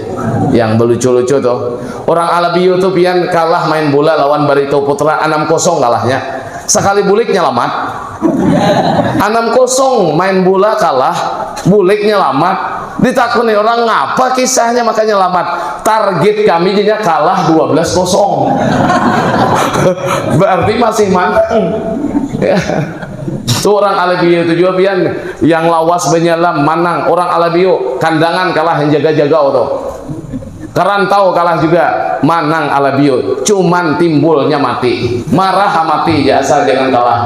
Yang belucu-lucu tuh. Orang Alabio tuh pian kalah main bola lawan Barito Putra, enam kosong kalahnya. Sekali bulik nyelamat. Enam kosong main bola kalah, bulik nyelamat. Ditakuni orang, "Ngapa kisahnya maka nyelamat?" "Target kami jadinya kalah dua belas kosong." Berarti masih manang. Ya. Tuh orang Alabio tuh juga pian, yang lawas banyalam manang. Orang Alabio kandangan kalah yang jaga-jaga tuh. Kerantau kalah juga, manang Alabio. Cuman timbulnya mati. Marah mati aja, asal jangan kalah.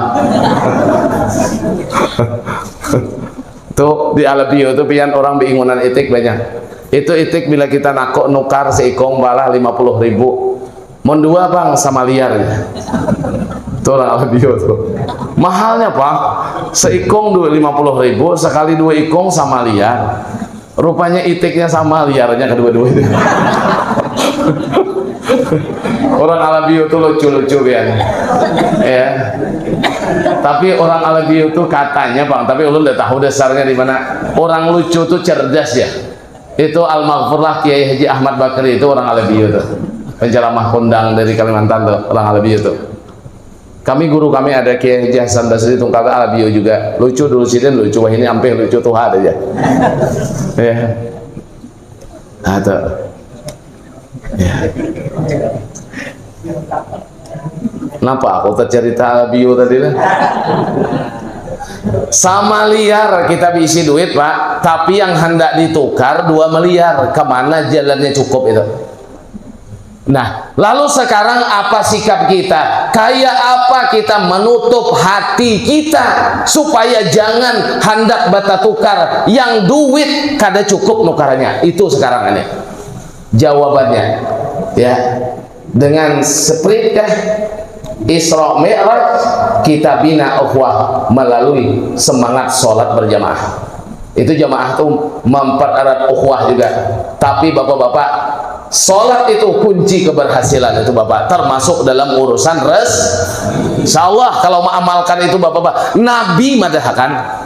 Tuh, di Alabio tuh pian orang beingunan itik banyak. Itu itik bila kita nako nukar seikung balah lima puluh ribu. Mun dua, Bang, samaliar. Tuh orang Alabio tuh. Mahalnya, Bang. Seikung dua, lima puluh ribu, sekali dua ikung samaliar. Rupanya itiknya sama liarnya kedua-dua itu. Orang Alabio tuh lucu-lucu, ya. Ya. Tapi orang Alabio tuh katanya, Bang, tapi ulun ndak tahu dasarnya di mana. Orang lucu tuh cerdas, ya. Itu almarhumlah Kiai Haji Ahmad Bakri itu orang Alabio tuh. Penceramah kondang dari Kalimantan tuh, orang Alabio tuh. Kami, guru kami ada Kiai Haji Hasan Basri Tungkal Alabio juga. Lucu dulu sidin, lucu, wah ini ampih lucu tuh ada ya. Ya. Nah, tuh. Ya. Kenapa aku tercerita Alabio tadi lah? Sama liar kita bisi duit, Pak, tapi yang hendak ditukar dua miliar, kemana jalannya cukup itu? Nah, lalu sekarang apa sikap kita? Kayak apa kita menutup hati kita supaya jangan handak batatukar yang duit kada cukup nukarannya? Itu sekarang ini. Jawabannya, ya, dengan spritkah Isra Mi'raj kita bina ukhuwah melalui semangat sholat berjamaah. Itu jamaah tuh mempererat ukhuwah juga. Tapi bapak-bapak, sholat itu kunci keberhasilan itu, bapak, termasuk dalam urusan res. Insya Allah kalau mengamalkan itu, bapak-bapak, Nabi madahakan.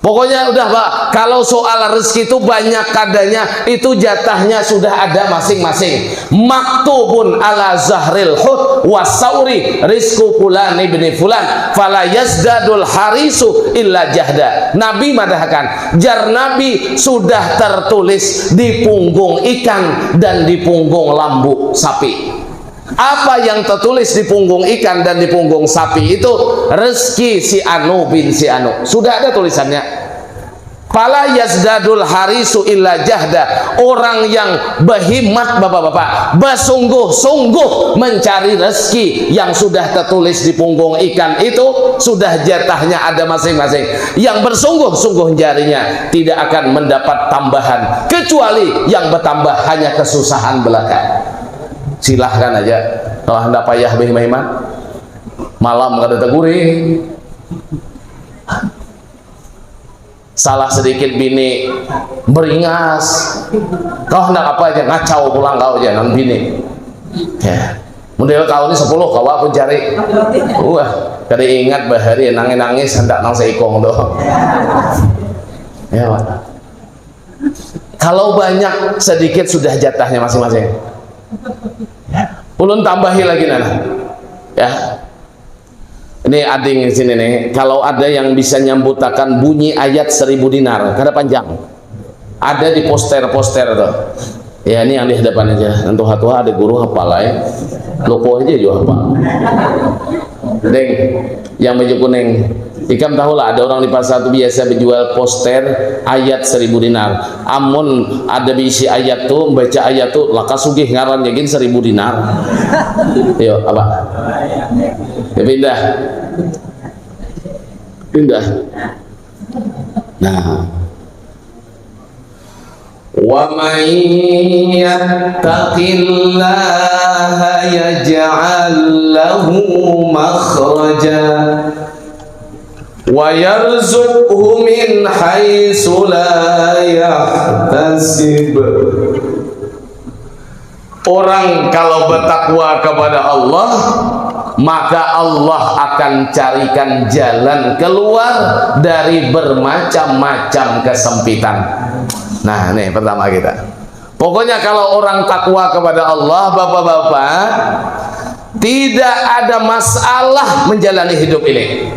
Pokoknya udah, Pak, kalau soal rezeki itu banyak kadanya, itu jatahnya sudah ada masing-masing. Maktubun ala zahril hut wasauri rizku fulan ibni fulan, fala yazdadul harisu illa jahda. Nabi madahakan, jar Nabi, sudah tertulis di punggung ikan dan di punggung lambu sapi. Apa yang tertulis di punggung ikan dan di punggung sapi itu rezeki si anu bin si anu. Sudah ada tulisannya. Fala yazdadul harisu illa jahda. Orang yang berhimat, bapak-bapak, bersungguh-sungguh mencari rezeki yang sudah tertulis di punggung ikan itu, sudah jatahnya ada masing-masing. Yang bersungguh-sungguh mencarinya tidak akan mendapat tambahan, kecuali yang bertambah hanya kesusahan belaka. Silahkan aja. Kalau hendak payah beh mahiman, malam kada teguring. Salah sedikit bini beringas. Kau hendak apa aja, ngacau pulang kau aja nang bini. Ya. Model kau ni sepuluh kawa aku cari. Wah, kada ingat bahari nangis-nangis hendak nang seikong tu. Ya, Pak. Kalau banyak, sedikit sudah jatahnya masing-masing. Ulun tambahi lagi, nah. Ya. Ini ading di sini nih. Kalau ada yang bisa nyambutakan bunyi ayat seribu dinar, kada panjang. Ada di poster-poster tuh. Ya, ini yang di hadapan aja. Nang tuha-tuha ada guru hafal ai. Loko aja jua hafal. Deng, yang baju kuning. Ikam tahu lah, ada orang di pasar tu biasa bejual poster ayat seribu dinar. Amun ada bisi ayat tu, baca ayat tu, laka sugih ngarannya gin seribu dinar. Yo, apa? Ya, pindah. Pindah. Nah. Wa man yattaqillaha yaj'al lahu makhraja wa yarzuqhu min haitsu la yahtasib. Orang kalau bertakwa kepada Allah, maka Allah akan carikan jalan keluar dari bermacam-macam kesempitan. Nah, ini pertama kita. Pokoknya kalau orang takwa kepada Allah, bapak-bapak, tidak ada masalah menjalani hidup ini.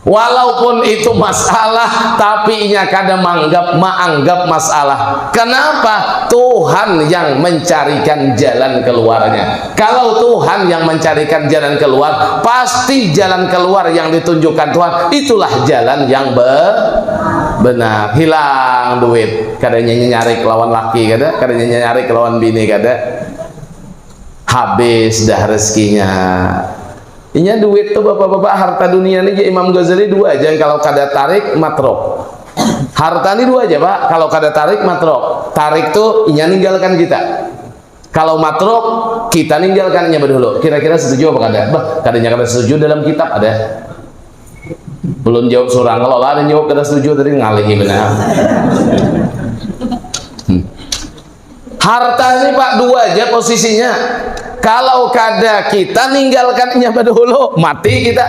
Walaupun itu masalah, tapi inya kada manggap, maanggap masalah. Kenapa? Tuhan yang mencarikan jalan keluarnya. Kalau Tuhan yang mencarikan jalan keluar, pasti jalan keluar yang ditunjukkan Tuhan, itulah jalan yang be-, benar. Hilang duit, kadanya nyarik lawan laki, kada, kadanya nyarik lawan bini, kada. Habis dah rezekinya. Inya duit tu, bapak-bapak, harta dunia ni, jar Imam Ghazali, dua aja, kalau kada tarik, matruk. Harta ni dua aja, Pak, kalau kada tarik, matruk. Tarik tu inya ninggalkan kita. Kalau matruk, kita ninggalkan inya badahulu. Kira-kira setuju apa kada? Bah, kadanya kada setuju, dalam kitab ada. Belum jawab surang, kalau lah ada jawab kada setuju tadi, ngalihi benar. Hmm. Harta ni, Pak, dua aja posisinya. Kalau kada kita ninggalkan inya badahulu, mati kita.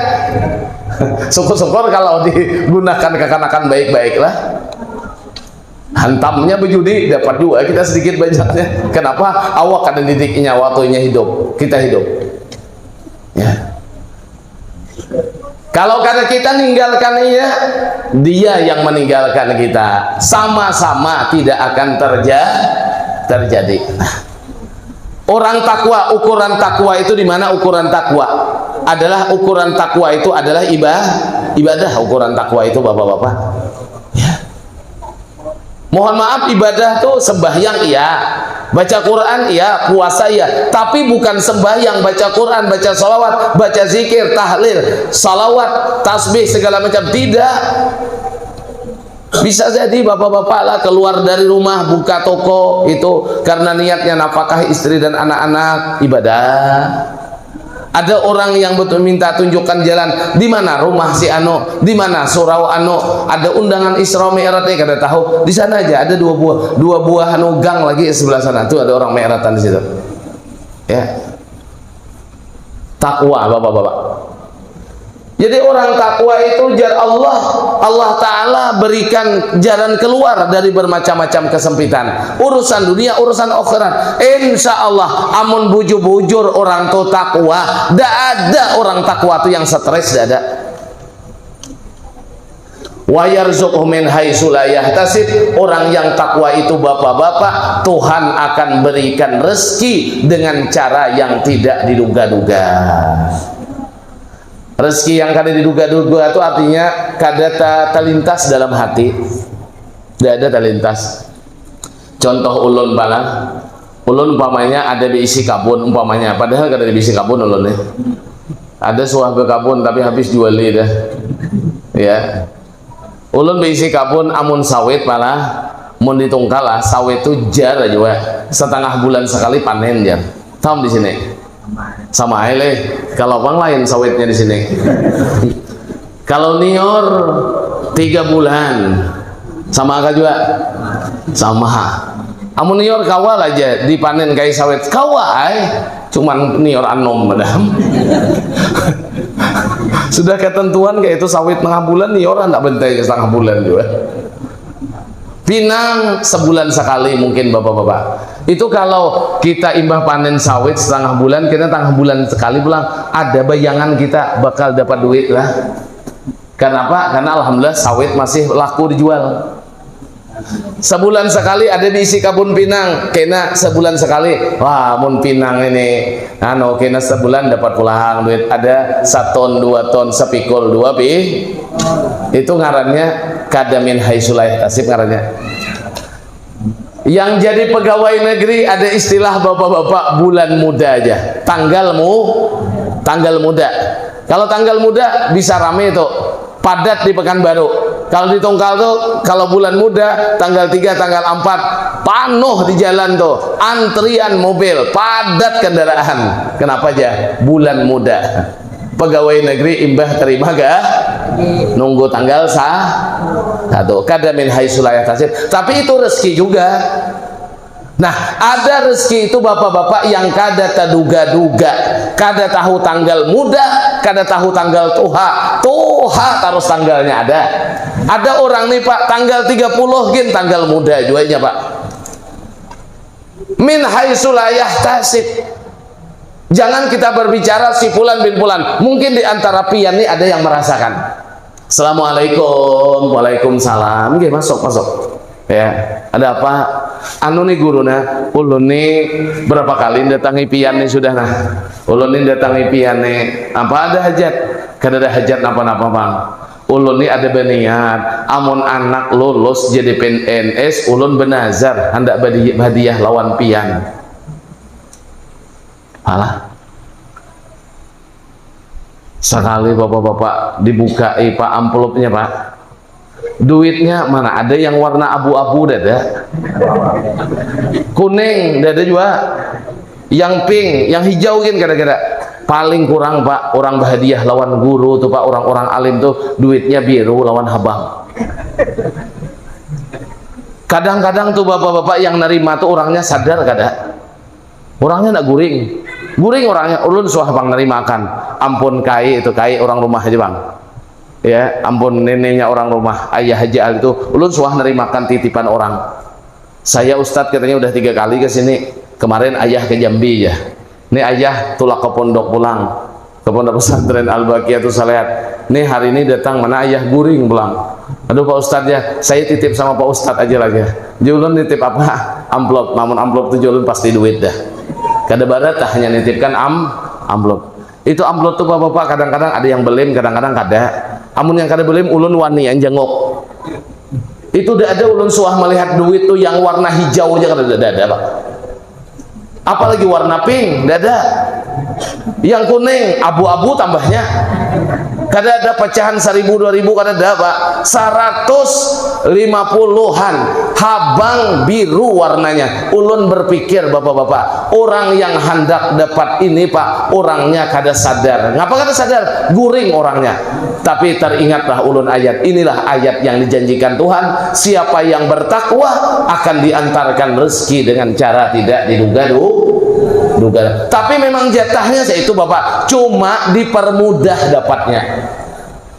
Syukur-syukur kalau digunakan kakanakan baik-baik lah. Hantamnya bejudi, dapat jua kita sedikit banyaknya. Kenapa? Awak kada didik inya waktu inya hidup, kita hidup. Ya. Kalau kada kita ninggalkan iya, dia yang meninggalkan kita. Sama-sama tidak akan terja-, terjadi. Nah, orang takwa, ukuran takwa itu di mana ukuran takwa? Adalah ukuran takwa itu adalah iba-, ibadah, ukuran takwa itu, bapak-bapak. Ya. Mohon maaf, ibadah tuh sembahyang iya, baca Quran iya, puasa iya, tapi bukan sembahyang, baca Quran, baca salawat, baca zikir, tahlil, salawat, tasbih, segala macam, tidak. Bisa jadi bapak-bapak lah keluar dari rumah, buka toko itu karena niatnya nafkah istri dan anak-anak, ibadah. Ada orang yang betul minta tunjukkan jalan, di mana rumah si anu, di mana surau anu, ada undangan Isra Mi'raj ni, kada tahu. Di sana aja ada dua buah, dua buah anu gang lagi sebelah sana, tu ada orang Mi'raj'an di situ. Ya. Takwa, bapak-bapak. Jadi orang takwa itu, jar Allah, Allah Ta'ala berikan jalan keluar dari bermacam-macam kesempitan. Urusan dunia, urusan akhirat. Insya Allah, amun bujur-bujur orang tu takwa, dak ada orang takwa tu yang stres, dak ada. Wa yarzuqhu min haitsu la yahtasib. Orang yang takwa itu, bapak-bapak, Tuhan akan berikan rezeki dengan cara yang tidak diduga-duga. Rezeki yang kada diduga-duga itu artinya kada ta-, terlintas dalam hati. Tidak ada terlintas. Contoh ulun pala, ulun umpamanya ada diisi kabun umpamanya, padahal kada diisi kabun ulun nih. Ada suah berkabun tapi habis juali dah. Ya. Ulun beisi kabun amun sawit pala, mun ditungkal lah, sawit tu jar aja weh. Setengah bulan sekali panen jar. Tam di sini. Sama aja leh. Kalau bang lain sawitnya di sini. Kalau nior tiga bulan, sama kah juga? Sama. Amun nior kawa lah aja dipanen kai sawit, kawa ai. Cuman nior anom padahal. Sudah ketentuan kayak itu sawit tengah bulan, nior anak bentai setengah bulan juga. Pinang sebulan sekali mungkin bapak-bapak. Itu kalau kita imbah panen sawit setengah bulan, kita tengah bulan sekali pulang, ada bayangan kita bakal dapat duit lah. Kenapa? Karena alhamdulillah sawit masih laku dijual. Sebulan sekali ada diisi kabun pinang, kena sebulan sekali. Wah, mun pinang ini, anu, kena sebulan dapat pulang duit, ada saton, dua ton, sepikul, dua pi. Itu ngarannya kada min haitsu la yahtasib ngarannya. Yang jadi pegawai negeri ada istilah bapak-bapak bulan muda aja. Tanggal mu, tanggal muda. Kalau tanggal muda bisa rame tuh, padat di Pekanbaru. Kalau di Tungkal tuh, kalau bulan muda, tanggal tiga, tanggal empat, panuh di jalan tuh, antrian mobil, padat kendaraan. Kenapa aja? Bulan muda. Pegawai negeri imbah terima ga, nunggu tanggal sa-, satu. Kada min haitsu la yahtasib. Tapi itu rezeki juga. Nah, ada rezeki itu bapak-bapak yang kada taduga-duga, kada tahu tanggal muda, kada tahu tanggal tuha, tuha terus tanggalnya ada. Ada orang nih pak, tanggal tiga puluh gin tanggal muda juanya pak. Min haitsu la yahtasib. Jangan kita berbicara si pulan bin pulan. Mungkin di antara pian nih ada yang merasakan. Assalamualaikum. Waalaikumsalam. Nggih, masuk, masuk. Ya, ada apa? Anu nih guru nah, ulun nih berapa kali datangi pian nih sudah nah. Ulun nih datangi pian nih. Apa ada hajat? Kada ada hajat napa-napa, Bang. Ulun nih ada berniat, amun anak lulus jadi P N S, ulun benazar handak badi-, hadiah lawan pian. Alah. Sekali bapak-bapak dibukai pak amplopnya pak. Duitnya mana ada yang warna abu-abu dada. Kuning dada juga. Yang pink, yang hijau gin kada-kada. Paling kurang pak, orang berhadiah lawan guru tuh pak, orang-orang alim tuh duitnya biru lawan habang. Kadang-kadang tuh bapak-bapak yang nerima tuh orangnya sadar kada. Orangnya nak guring. Guring orangnya, ulun suah pang nerimakan. Ampun kai itu, kai orang rumah aja bang. Ya, ampun neneknya orang rumah, ayah aja itu, ulun suah nerimakan titipan orang. Saya ustadz katanya udah tiga kali ke sini. Kemarin ayah ke Jambi ya. Ini ayah tulak ke pondok pulang. Ke Pondok Pesantren Al-Baqiyatus Salihat. Nih hari ini datang mana ayah guring pulang. Aduh Pak Ustadz ya, saya titip sama Pak Ustadz aja lagi. Julun nitip apa? Amplop. Namun amplop tuh julun pasti duit dah. Kada barat dah hanya nitipkan am amplop. Itu amplop tuh bapak-bapak kadang-kadang ada yang belim, kadang-kadang kada. Amun yang kada belim ulun wanian jenguk. Itu dah ada ulun suah melihat duit tuh yang warna hijau aja kada ada, ada pak. Apalagi warna pink, dada. Yang kuning abu-abu tambahnya. Kada ada pecahan seribu dua ribu, kada ada, Pak. Seratus lima puluhan, habang biru warnanya. Ulun berpikir, bapak-bapak, orang yang hendak dapat ini, Pak, orangnya kada sadar. Ngapa kada sadar? Guring orangnya. Tapi teringatlah ulun ayat, inilah ayat yang dijanjikan Tuhan, siapa yang bertakwa akan diantarkan rezeki dengan cara tidak diduga-duga. Tapi memang jatahnya saitu, Bapak, cuma dipermudah dapatnya.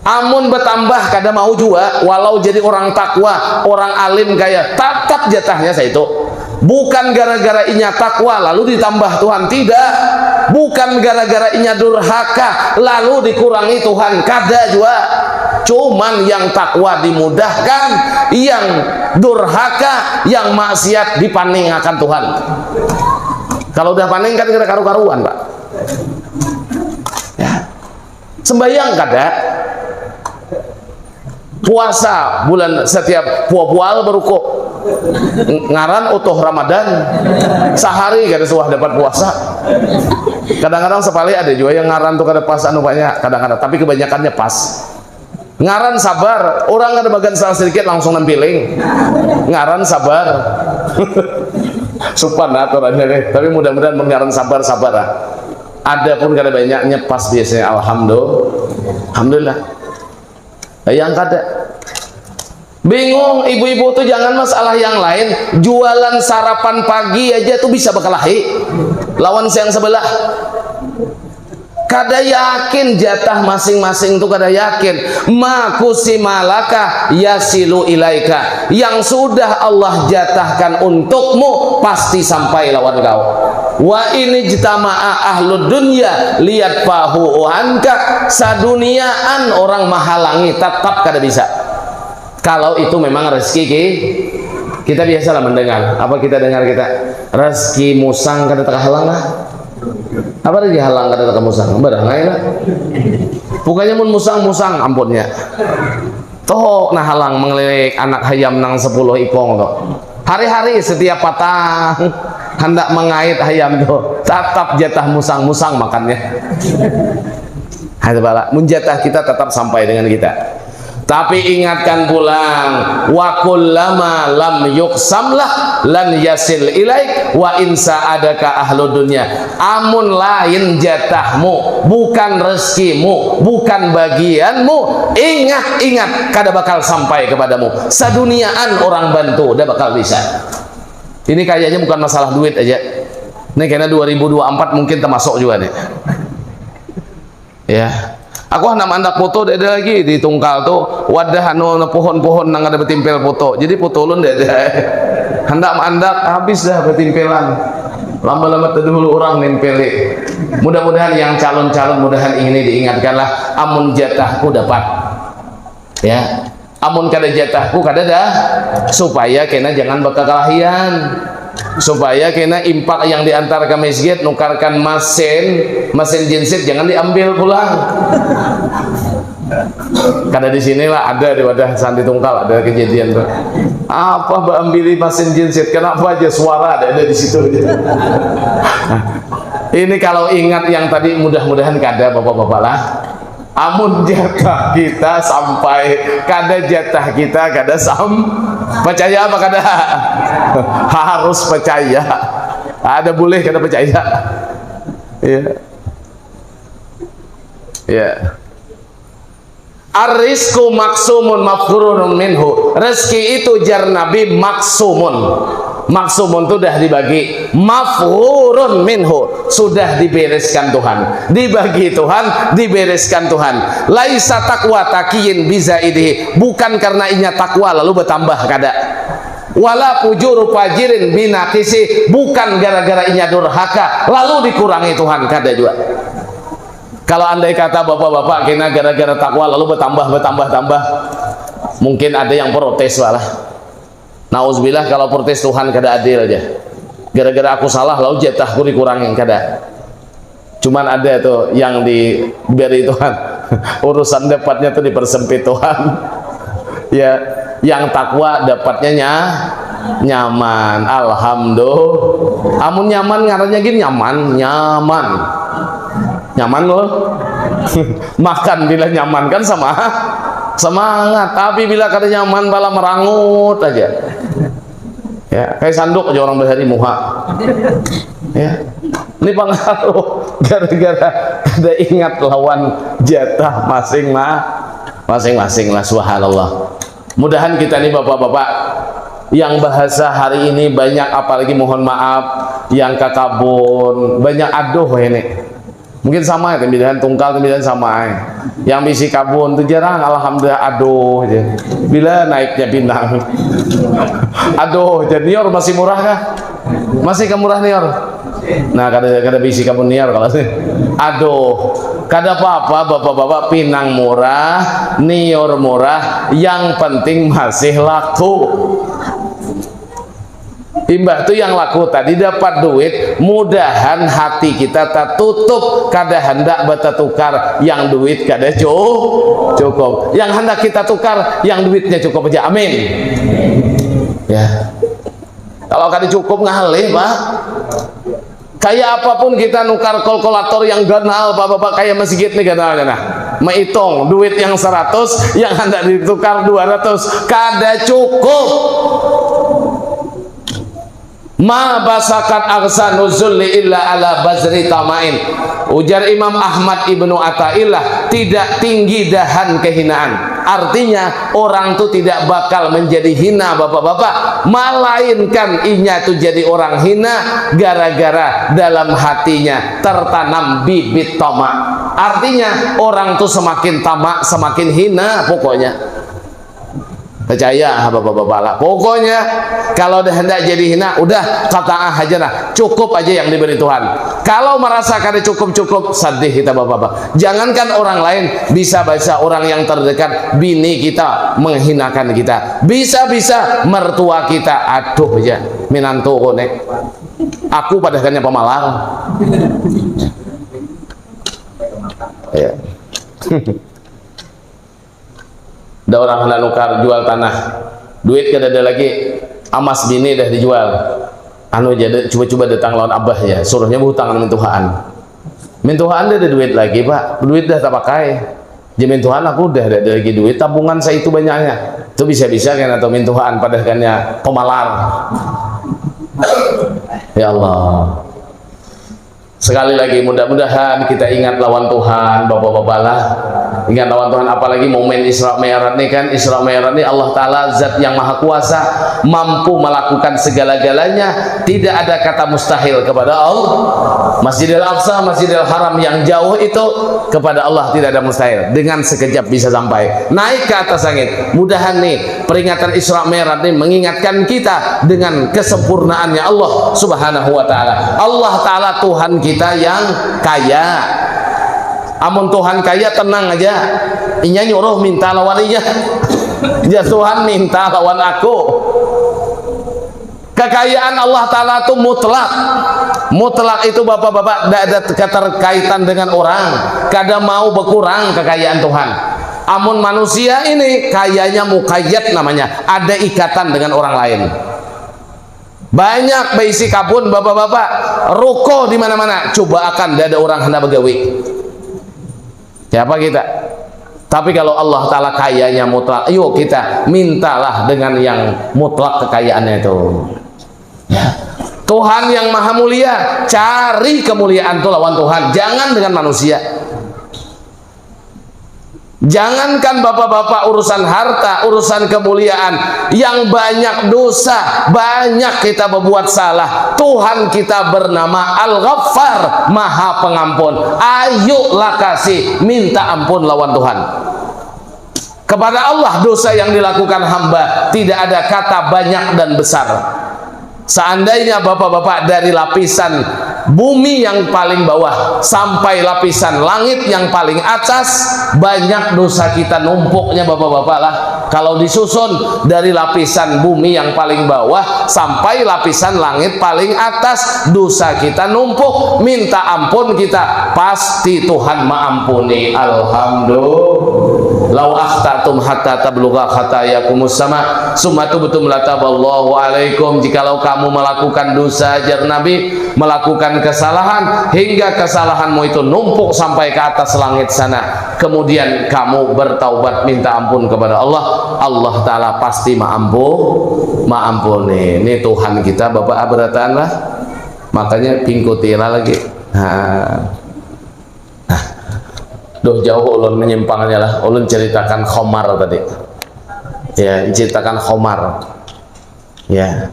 Amun bertambah kada mau jua, walau jadi orang takwa, orang alim kaya, tatap jatahnya saitu. Bukan gara-gara inya takwa lalu ditambah Tuhan, tidak. Bukan gara-gara inya durhaka lalu dikurangi Tuhan, kada jua. Cuman yang takwa dimudahkan, yang durhaka, yang maksiat dipaningakan Tuhan. Kalau udah paning kan kada karu-karuan, Pak. Ya. Sembayang kada? Puasa bulan setiap pua-pual beruku. Ng-, ngaran utuh Ramadan. Sahari kada suah dapat puasa. Kadang-kadang sepali ada jua yang ngaran tuh kada pas anu banyak, kadang-kadang, tapi kebanyakannya pas. Ngaran sabar, orang kada bagan salah sedikit langsung nempiling. Ngaran sabar. Supan aturannya deh, tapi mudah-mudahan mun ngaran sabar, sabar lah. Ada pun kada banyaknya pas biasanya, alhamdulillah. Alhamdulillah. Yang kada. Bingung, ibu-ibu tuh jangan masalah yang lain, jualan sarapan pagi aja tuh bisa berkelahi lawan yang sebelah. Kada yakin jatah masing-masing tuh, kada yakin. Ma kusimalaka yasilu ilaika. Yang sudah Allah jatahkan untukmu pasti sampai lawan kau. Wa ini jtama'a ahlud dunya liat fahu anka. Saduniaan orang mahalangi, tetap kada bisa. Kalau itu memang rezeki ki-, kita biasalah mendengar. Apa kita dengar kita? Rezeki musang kada takahalang lah. Apa rezeki halang kada takamusang? Barangai lah. Pokoknya mun musang, musang ampunnya. Toh nah halang mengelilik anak hayam nang sepuluh ikong tuh. Hari-hari setiap patang hendak mengait hayam tuh, tatap jatah musang-musang makannya. Hai bala, mun jatah kita tetap sampai dengan kita. Tapi ingatkan pulang, wa kullama lam yuksamlah lan yasil ilaik wa insa adaka ahlu dunia. Amun lain jatahmu, bukan rezekimu, bukan bagianmu, ingat-ingat kada bakal sampai kepadamu. Saduniaan orang bantu, dah bakal bisa. Ini kayaknya bukan masalah duit aja. Ini kena dua ribu dua puluh empat mungkin termasuk juga nih. Ya. Aku handak mandak foto, ada lagi di tungkal tuh wadah anu pohon-pohon nang ada betimpel foto. Jadi foto ulun ada. Handak mandak habis dah betimpelan. Lama-lama terdahulu orang nempeli. Mudah-mudahan yang calon-calon mudahan ini diingatkanlah amun jatahku dapat. Ya. Amun kada jatahku kada dah, supaya kena jangan bakakalahian, supaya kena impak yang diantar ke masjid nukarkan masin, masin jinsit jangan diambil pulang. Kada di sini lah, ada di wadah sandi tungkal ada kejadian tuh. Apa baambili masin jinsit? Kenapa aja suara ada, ada di situ aja. Ini kalau ingat yang tadi mudah-mudahan kada bapak-bapak lah. Amun jatah kita sampai, kada jatah kita kada sam-, percaya apa kada? Harus percaya. Ada boleh kada percaya. Ya. Ya. Ar-rizqu maksumun mafrurun minhu. Rezeki itu jar Nabi maksumun. Maksumun tuh dah dibagi. Mafrurun minhu. Sudah dibereskan Tuhan, dibagi Tuhan, dibereskan Tuhan. Laisa takwa takiyin biza idih, bukan karena inya takwa lalu bertambah, kada. Wala fujuru fajirin binakisi, bukan gara-gara inya durhaka lalu dikurangi Tuhan, kada juga. Kalau andai kata bapak-bapak kena gara-gara takwa lalu bertambah, bertambah, tambah, mungkin ada yang protes lah. Nauzubillah, kalau protes Tuhan kada adil aja. Gara-gara aku salah, lalu jatahku dikurangi, kada. Cuman ada tuh yang diberi Tuhan. Urusan dapatnya tuh dipersempit Tuhan. Ya, yang takwa dapatnya nya-, nyaman. Alhamdulillah. Amun nyaman ngarannya gini nyaman, nyaman. Nyaman loh. Makan bila nyaman kan sama semangat, tapi bila kada nyaman pala merangut aja. Ya, kayak sanduk aja orang bahari muha. Ya. Ini pengaruh gara-gara ada ingat lawan jatah masing ma masing-masing lah, subhanallah. Mudahan kita nih bapak-bapak yang bahasa hari ini banyak, apalagi mohon maaf yang ke kabun banyak aduh ini. Mungkin sama ya, tembidahan tungkal, tembidahan sama ya. Yang bisi kabun tuh jarang, alhamdulillah, aduh aja. Bila naiknya pinang, aduh aja. Nior masih murah kah? Masih ke murah nior? Nah, kada kada bisi kabun nior kalau sih. Aduh, kada apa-apa bapak-bapak, pinang murah, nior murah, yang penting masih laku. Imbah tu yang laku tadi dapat duit, mudahan hati kita tertutup, kada hendak batatukar yang duit kada cu cukup. Yang hendak kita tukar yang duitnya cukup aja. Amin. Ya. Kalau kada cukup ngalih, Pak. Kayak apapun kita nukar kalkulator yang ganal, Pak, Bapak, kayak masjid nih ganalnya nah. Maitung duit yang seratus, yang hendak ditukar dua ratus, kada cukup. Ma basakat aghsanu zulli illa ala bazri tamain. Ujar Imam Ahmad Ibnu Ataillah, tidak tinggi dahan kehinaan. Artinya, orang tu tidak bakal menjadi hina, bapak-bapak, malainkan inya tu jadi orang hina gara-gara dalam hatinya tertanam bibit tamak. Artinya, orang tu semakin tamak, semakin hina pokoknya. Percaya, bapak-bapak lah. Pokoknya, kalau dah hendak jadi hina, udah, kataah aja lah. Cukup aja yang diberi Tuhan. Kalau merasa kada cukup-cukup, sedih kita, bapak-bapak. Jangankan orang lain, bisa-bisa orang yang terdekat, bini kita menghinakan kita. Bisa-bisa mertua kita, aduh aja, minantu kone. Aku padahakannya pamalar. Ya. Ada orang hendak nukar jual tanah, duit kada ada lagi, amas bini dah dijual. Anu aja, da- cuba-cuba datang lawan abah ya, suruhnya berhutang anu mintuhaan. Mintuhaan dah ada duit lagi, Pak, duit dah tapakai. Jadi mintuhaan aku dah ada lagi duit, tabungan saitu banyaknya. Itu bisa-bisa kena atau mintuhaan padahakannya pamalar. Ya Allah. Sekali lagi, mudah-mudahan kita ingat lawan Tuhan, bapak-bapak lah. Ingat lawan Tuhan, apalagi momen Isra Mi'raj ini kan. Isra Mi'raj ini Allah Ta'ala zat yang maha kuasa, mampu melakukan segala-galanya. Tidak ada kata mustahil kepada Allah. Masjidil Aqsa, Masjidil Haram yang jauh itu, kepada Allah tidak ada mustahil. Dengan sekejap bisa sampai. Naik ke atas langit. Mudahan nih, peringatan Isra Mi'raj ini mengingatkan kita dengan kesempurnaannya Allah Subhanahu wa Ta'ala. Allah Ta'ala Tuhan kita yang kaya. Amun Tuhan kaya, tenang aja. Inya nyuruh minta lawan inya. Ya Tuhan, minta lawan aku. Kekayaan Allah Ta'ala itu mutlak. Mutlak itu, bapak-bapak, tidak ada keterkaitan dengan orang. Kada mau berkurang kekayaan Tuhan. Amun manusia ini kayanya mukayyad namanya, ada ikatan dengan orang lain. Banyak baisi kabun, bapak-bapak, ruko di mana-mana, coba akan, tidak ada orang hendak begawi. Siapa kita? Tapi kalau Allah Ta'ala kayanya mutlak, yuk kita mintalah dengan yang mutlak kekayaannya itu. Ya. Tuhan yang maha mulia, cari kemuliaan tu lawan Tuhan, jangan dengan manusia. Jangankan bapak-bapak urusan harta, urusan kemuliaan, yang banyak dosa, banyak kita berbuat salah. Tuhan kita bernama Al-Ghaffar, Maha Pengampun. Ayo lakasi minta ampun lawan Tuhan. Kepada Allah dosa yang dilakukan hamba tidak ada kata banyak dan besar. Seandainya bapak-bapak dari lapisan bumi yang paling bawah sampai lapisan langit yang paling atas, banyak dosa kita numpuknya bapak-bapak lah. Kalau disusun dari lapisan bumi yang paling bawah sampai lapisan langit paling atas, dosa kita numpuk, minta ampun kita, pasti Tuhan maampuni. Alhamdulillah. Lau akhtatum hatta tablugha khatayakumus sama, summa tubtum lataballahu alaikum. Jikalau kamu melakukan dosa, jar Nabi, melakukan kesalahan hingga kesalahanmu itu numpuk sampai ke atas langit sana, kemudian kamu bertaubat minta ampun kepada Allah, Allah Ta'ala pasti maampu maampuni. Ini Tuhan kita Bapak, aberataan lah. Makanya pingkutilah lagi. Nah. Nah. Duh, jauh ulun menyimpangnya lah. Ulun ceritakan khomar tadi. Ya, ceritakan khomar. Ya.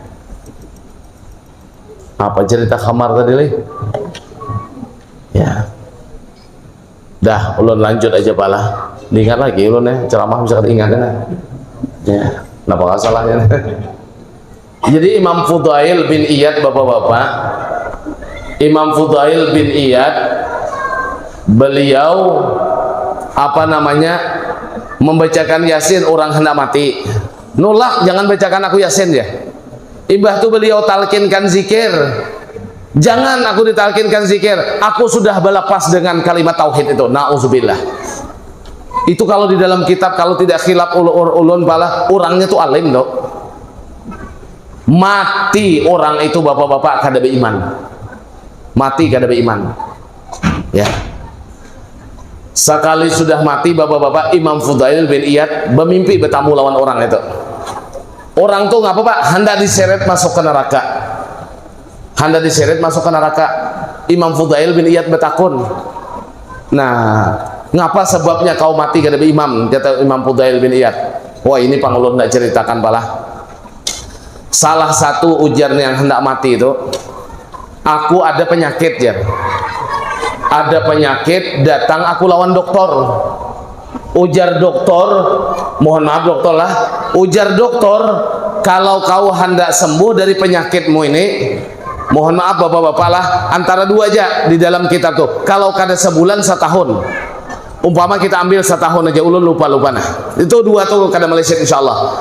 Apa cerita khomar tadi, Lih? Ya. Dah, ulun lanjut aja pala. Diingat lagi ulun ya, ceramah bisa diingat ya. Ya, kenapa nggak salahnya? Jadi Imam Fudail bin Iyad, bapak-bapak, Imam Fudail bin Iyad, beliau apa namanya, membacakan Yasin orang hendak mati. Nulak, jangan bacakan aku Yasin ya. Imbah tu beliau talkinkan zikir. Jangan aku ditalkinkan zikir, aku sudah belepas dengan kalimat tauhid itu. Nauzubillah. Itu kalau di dalam kitab, kalau tidak khilaf ul-, ul-, ulun pala, orangnya tu alim tu. Mati orang itu, bapak-bapak, kada beriman. Mati kada beriman. Ya. Sekali sudah mati, bapak-bapak, Imam Fudail bin Iyad bermimpi bertamu lawan orang itu. Orang tu ngapa, Pak? Hendak diseret masuk ke neraka. Hendak diseret masuk ke neraka. Imam Fudail bin Iyad bertakun. Nah, ngapa sebabnya kau mati kada beimam? Kata Imam Fudail bin Iyad. Wah, ini pang ulun hendak ceritakan pala. Salah satu ujarnya yang hendak mati itu, aku ada penyakit, jar. Ada penyakit, datang aku lawan doktor. Ujar doktor, mohon maaf doktor lah, ujar doktor, kalau kau hendak sembuh dari penyakitmu ini, mohon maaf bapak-bapak lah, antara dua aja di dalam kitab tuh. Kalau kada sebulan, setahun. Umpama kita ambil setahun aja, ulun lupa-lupa nah. Itu dua tuh kada meleset, insya Allah.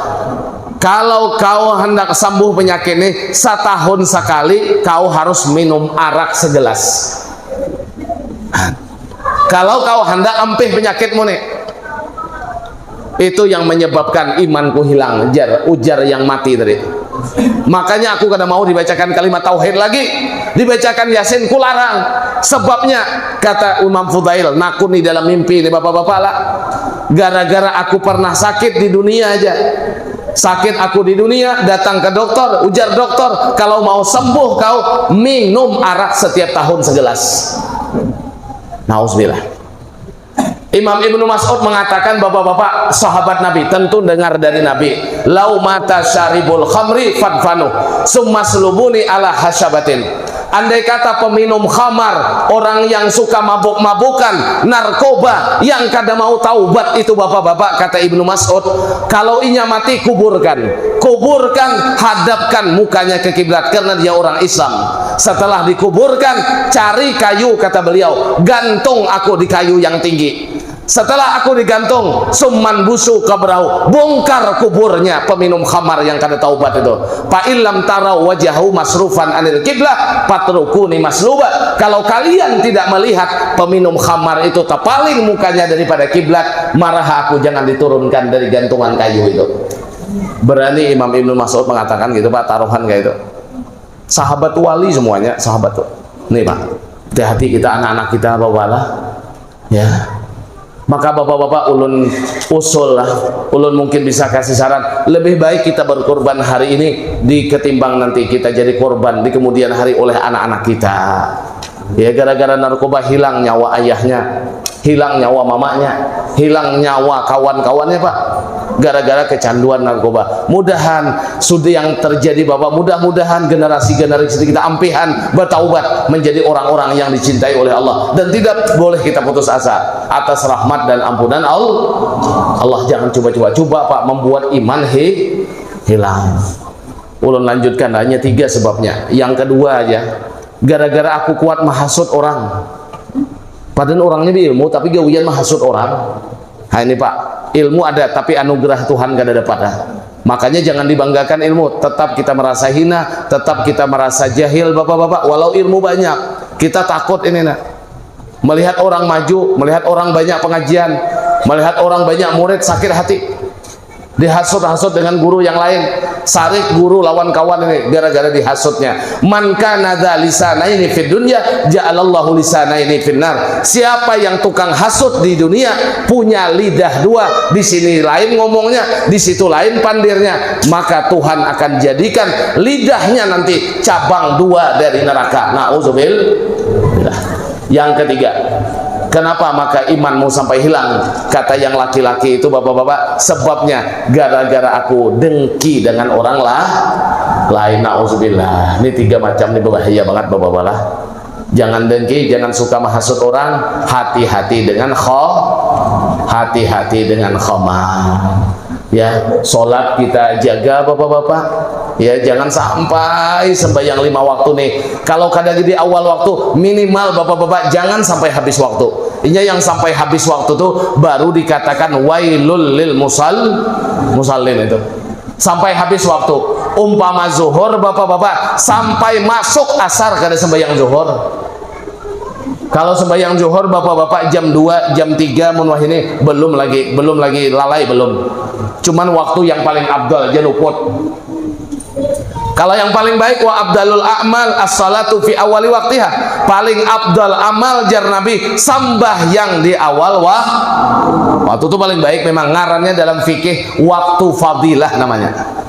Kalau kau hendak sembuh penyakit nih, setahun sekali kau harus minum arak segelas. Kalau kau hendak ampih penyakitmu nih, itu yang menyebabkan imanku hilang, jar, ujar yang mati tadi. Makanya aku kada mau dibacakan kalimat tauhid lagi, dibacakan Yasin, kularang. Sebabnya, kata Imam Fudail, nakuni dalam mimpi ini, bapak-bapak lah, gara-gara aku pernah sakit di dunia aja. Sakit aku di dunia, datang ke dokter, ujar dokter, kalau mau sembuh kau, minum arak setiap tahun segelas. Nauzubillah. Imam Ibnu Mas'ud mengatakan, bapak-bapak, sahabat Nabi, tentu dengar dari Nabi, "Lau mata syaribul khamri fadfanu, summa slubuni ala hasyabatin." Andai kata peminum khamar, orang yang suka mabuk-mabukan, narkoba, yang kada mau taubat itu, bapak-bapak, kata Ibnu Mas'ud, kalau inya mati, kuburkan. Kuburkan, hadapkan mukanya ke kiblat karena dia orang Islam. Setelah dikuburkan, cari kayu, kata beliau, gantung aku di kayu yang tinggi. Setelah aku digantung, summa khusu qabrahu, bongkar kuburnya peminum khamar yang kada taubat itu. Fa illam tarau wajahu masrufan anil kiblah, fatrukuni masluba. Kalau kalian tidak melihat peminum khamar itu terpaling mukanya daripada kiblat, marah aku, jangan diturunkan dari gantungan kayu itu. Berani Imam Ibnu Mas'ud mengatakan gitu, Pak, taruhan kayak itu. Sahabat wali semuanya, sahabat tuh. Nih, Pak, hati-hati kita, anak-anak kita, bawalah. Ya. Maka bapak-bapak, ulun usul lah, ulun mungkin bisa kasih saran, lebih baik kita berkorban hari ini di ketimbang nanti kita jadi korban di kemudian hari oleh anak-anak kita. Ya, gara-gara narkoba hilang nyawa ayahnya, hilang nyawa mamanya, hilang nyawa kawan-kawannya, Pak. Gara-gara kecanduan narkoba. Mudahan sudah yang terjadi, Bapak, mudah-mudahan generasi-generasi kita ampihan bertaubat menjadi orang-orang yang dicintai oleh Allah dan tidak boleh kita putus asa atas rahmat dan ampunan Allah. Allah, jangan coba-coba, coba, Pak, membuat iman hi-, hilang. Ulun lanjutkan, hanya tiga sebabnya. Yang kedua aja, gara-gara aku kuat mahasut orang. Padahal orangnya berilmu, tapi gawian mahasut orang. Nah, ini, Pak, ilmu ada, tapi anugerah Tuhan kada dapat, ah. Makanya jangan dibanggakan ilmu, tetap kita merasa hina, tetap kita merasa jahil, bapak-bapak, walau ilmu banyak, kita takut ini, nak. Melihat orang maju, melihat orang banyak pengajian, melihat orang banyak murid, sakit hati. Dihasut-hasut dengan guru yang lain. Sarik guru lawan kawan ini gara-gara dihasutnya. Man kana dza lisanaini fid dunya ja'alallahu lisanaini finnar. Siapa yang tukang hasut di dunia punya lidah dua, di sini lain ngomongnya, di situ lain pandirnya, maka Tuhan akan jadikan lidahnya nanti cabang dua dari neraka. Nauzubillah. Yang ketiga, kenapa maka imanmu sampai hilang? Kata yang laki-laki itu, bapak-bapak, sebabnya gara-gara aku dengki dengan orang lah lain. Nauzubillah. Ini tiga macam, ini berbahaya banget, bapak-bapak lah. Jangan dengki, jangan suka menghasut orang. Hati-hati dengan kho, hati-hati dengan khomar. Ya, sholat kita jaga, bapak-bapak. Ya, jangan sampai sembahyang lima waktu nih. Kalau kada di awal waktu, minimal, bapak-bapak, jangan sampai habis waktu. Inya yang sampai habis waktu tuh baru dikatakan wailul lil musal musallin itu. Sampai habis waktu. Umpama zuhur, bapak-bapak, sampai masuk asar kada sembahyang zuhur. Kalau sembahyang zuhur, bapak-bapak, jam dua, jam tiga mun wahini, belum lagi, belum lagi, lalai, belum. Cuman waktu yang paling afdal aja luput. Kalau yang paling baik, wa afdalul a'mal as-salatu fi awali waktiha. Paling afdal amal, jar Nabi, sambahyang di awal wah. Waktu itu paling baik memang, ngarannya dalam fikih waktu fadilah namanya.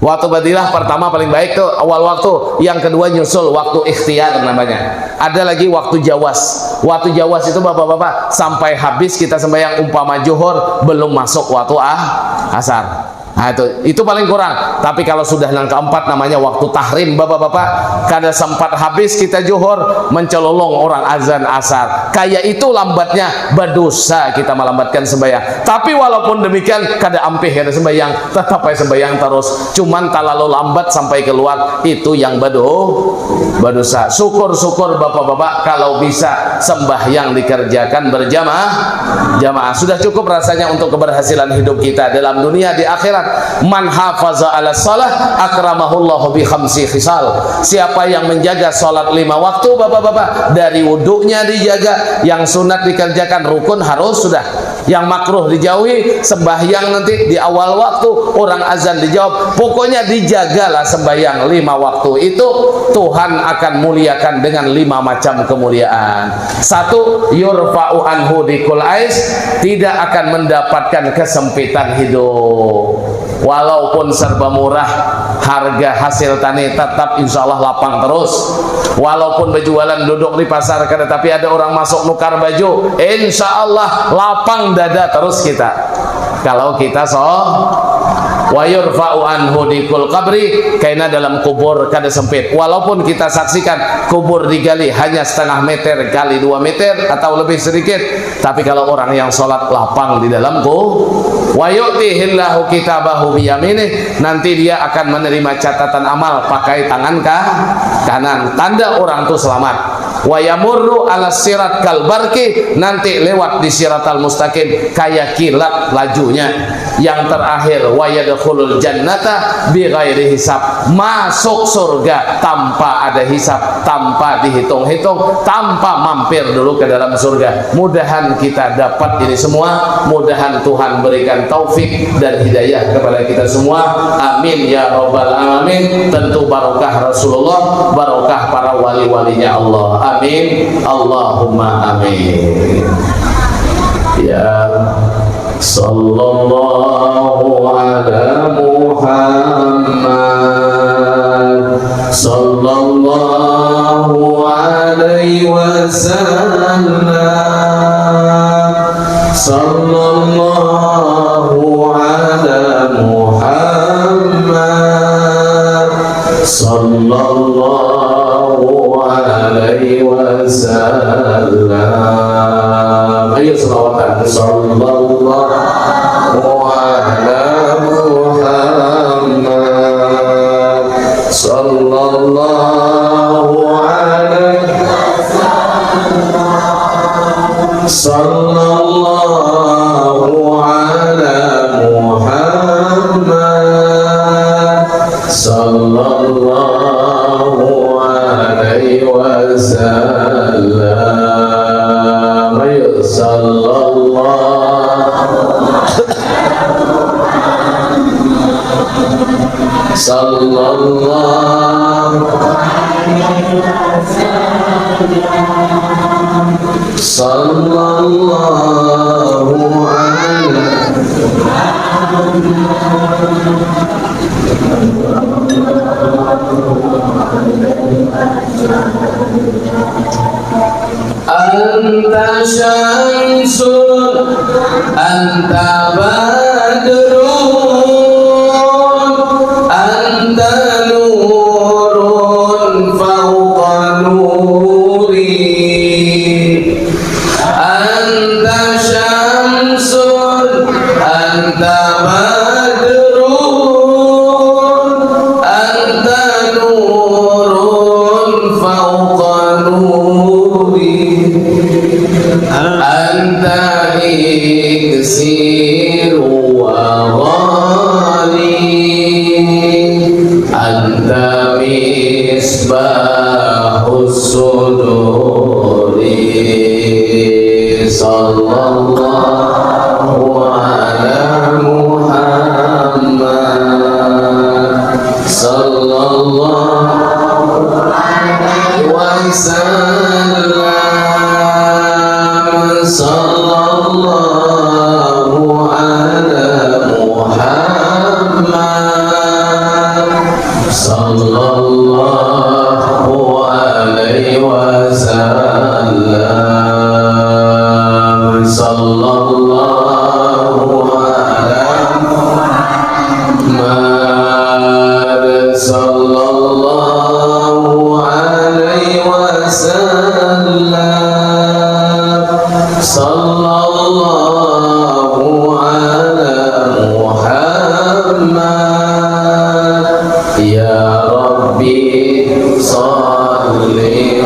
Waktu fadilah pertama paling baik tuh awal waktu, yang kedua nyusul waktu ikhtiar namanya. Ada lagi waktu jawas. Waktu jawas itu, bapak-bapak, sampai habis kita sembahyang, umpama juhur belum masuk waktu ah, asar. Nah, itu, itu paling kurang. Tapi kalau sudah yang keempat, namanya waktu tahrim, bapak-bapak. Kada sempat habis kita juhur, mencelolong orang azan asar. Kayak itu lambatnya, berdosa kita melambatkan sembahyang. Tapi walaupun demikian, kada ampih kada sembahyang, tetap aja sembahyang terus. Cuman terlalu lambat sampai keluar, itu yang bedo, berdosa. Syukur-syukur, bapak-bapak, kalau bisa sembahyang dikerjakan berjamaah, jamaah. Sudah cukup rasanya untuk keberhasilan hidup kita dalam dunia, di akhirat. Man hafaza ala salah akramahullahu bi khamsi khisal. Siapa yang menjaga salat lima waktu, bapak-bapak, dari wuduknya dijaga, yang sunat dikerjakan, rukun harus sudah, yang makruh dijauhi, sembahyang nanti di awal waktu, orang azan dijawab. Pokoknya dijagalah sembahyang lima waktu itu, Tuhan akan muliakan dengan lima macam kemuliaan. Satu, yurfa'u anhu dikul ais, tidak akan mendapatkan kesempitan hidup. Walaupun serba murah, harga hasil tani tetap insya Allah lapang terus. Walaupun berjualan duduk di pasar, kada tapi ada orang masuk nukar baju, insya Allah lapang dada terus kita. Kalau kita so, wa yurfa'u anhu dikul qabri, kaina dalam kubur kada sempit. Walaupun kita saksikan kubur digali hanya setengah meter kali dua meter atau lebih sedikit, tapi kalau orang yang sholat lapang di dalam ku, wa yu'tihillahu kitabahu biyaminih, nanti dia akan menerima catatan amal pakai tangan ka-, kanan. Tanda orang tu selamat. Wa yamurru ala sirat kal barki, nanti lewat di siratal mustaqim kayak kilat lajunya. Yang terakhir, wa yadkhulul jannata bi ghairi hisab, masuk surga tanpa ada hisab, tanpa dihitung-hitung, tanpa mampir dulu ke dalam surga. Mudahan kita dapat ini semua, mudahan Tuhan berikan taufik dan hidayah kepada kita semua. Amin ya rabbal alamin. Tentu barokah Rasulullah, barokah para wali-walinya Allah. Amin. Allahumma amin. Ya. Sallallahu ala Muhammad. Sallallahu alaihi wasallam. Sallallahu ala Muhammad. Sallallahu alaihi wasallam. Ayo selawatan. Sallallahu ala Muhammad. Sallallahu alaihi Sallallahu ala Muhammad. Sallallahu alaihi wasallam. Ayo, sallallahu Sallallahu, sallallahu ala. Anta syamsun, anta badrun, anta nurun fauqa nuri. Anta syamsun, anta badrun, anta nurun fauqa nuri. Anta iksiru wa ghali, anta misbahus suduri. Sallallahu ala Muhammad. Sallallahu alaihi wasallam. Sallallahu ala Muhammad. Sallallahu alaihi wasallam. Sallallahu ala Muhammad. Sallallahu alaihi wasallam. Sallallahu ala Muhammad. Ya Rabbi, salli.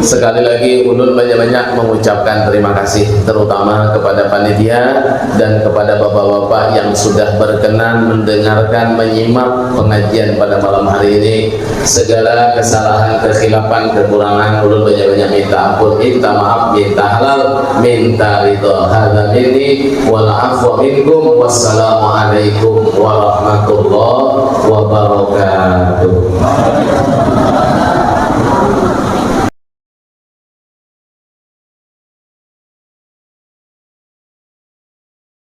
Sekali lagi, ulun banyak-banyak mengucapkan terima kasih, terutama kepada panitia dan kepada bapak-bapak yang sudah berkenan mendengarkan, menyimak pengajian pada malam hari ini. Segala kesalahan, kekhilafan, kekurangan, ulun banyak-banyak minta ampun, minta maaf, minta halal, minta ridho. Hadza minni wal afwa minkum. Wassalamualaikum warahmatullahi wabarakatuh.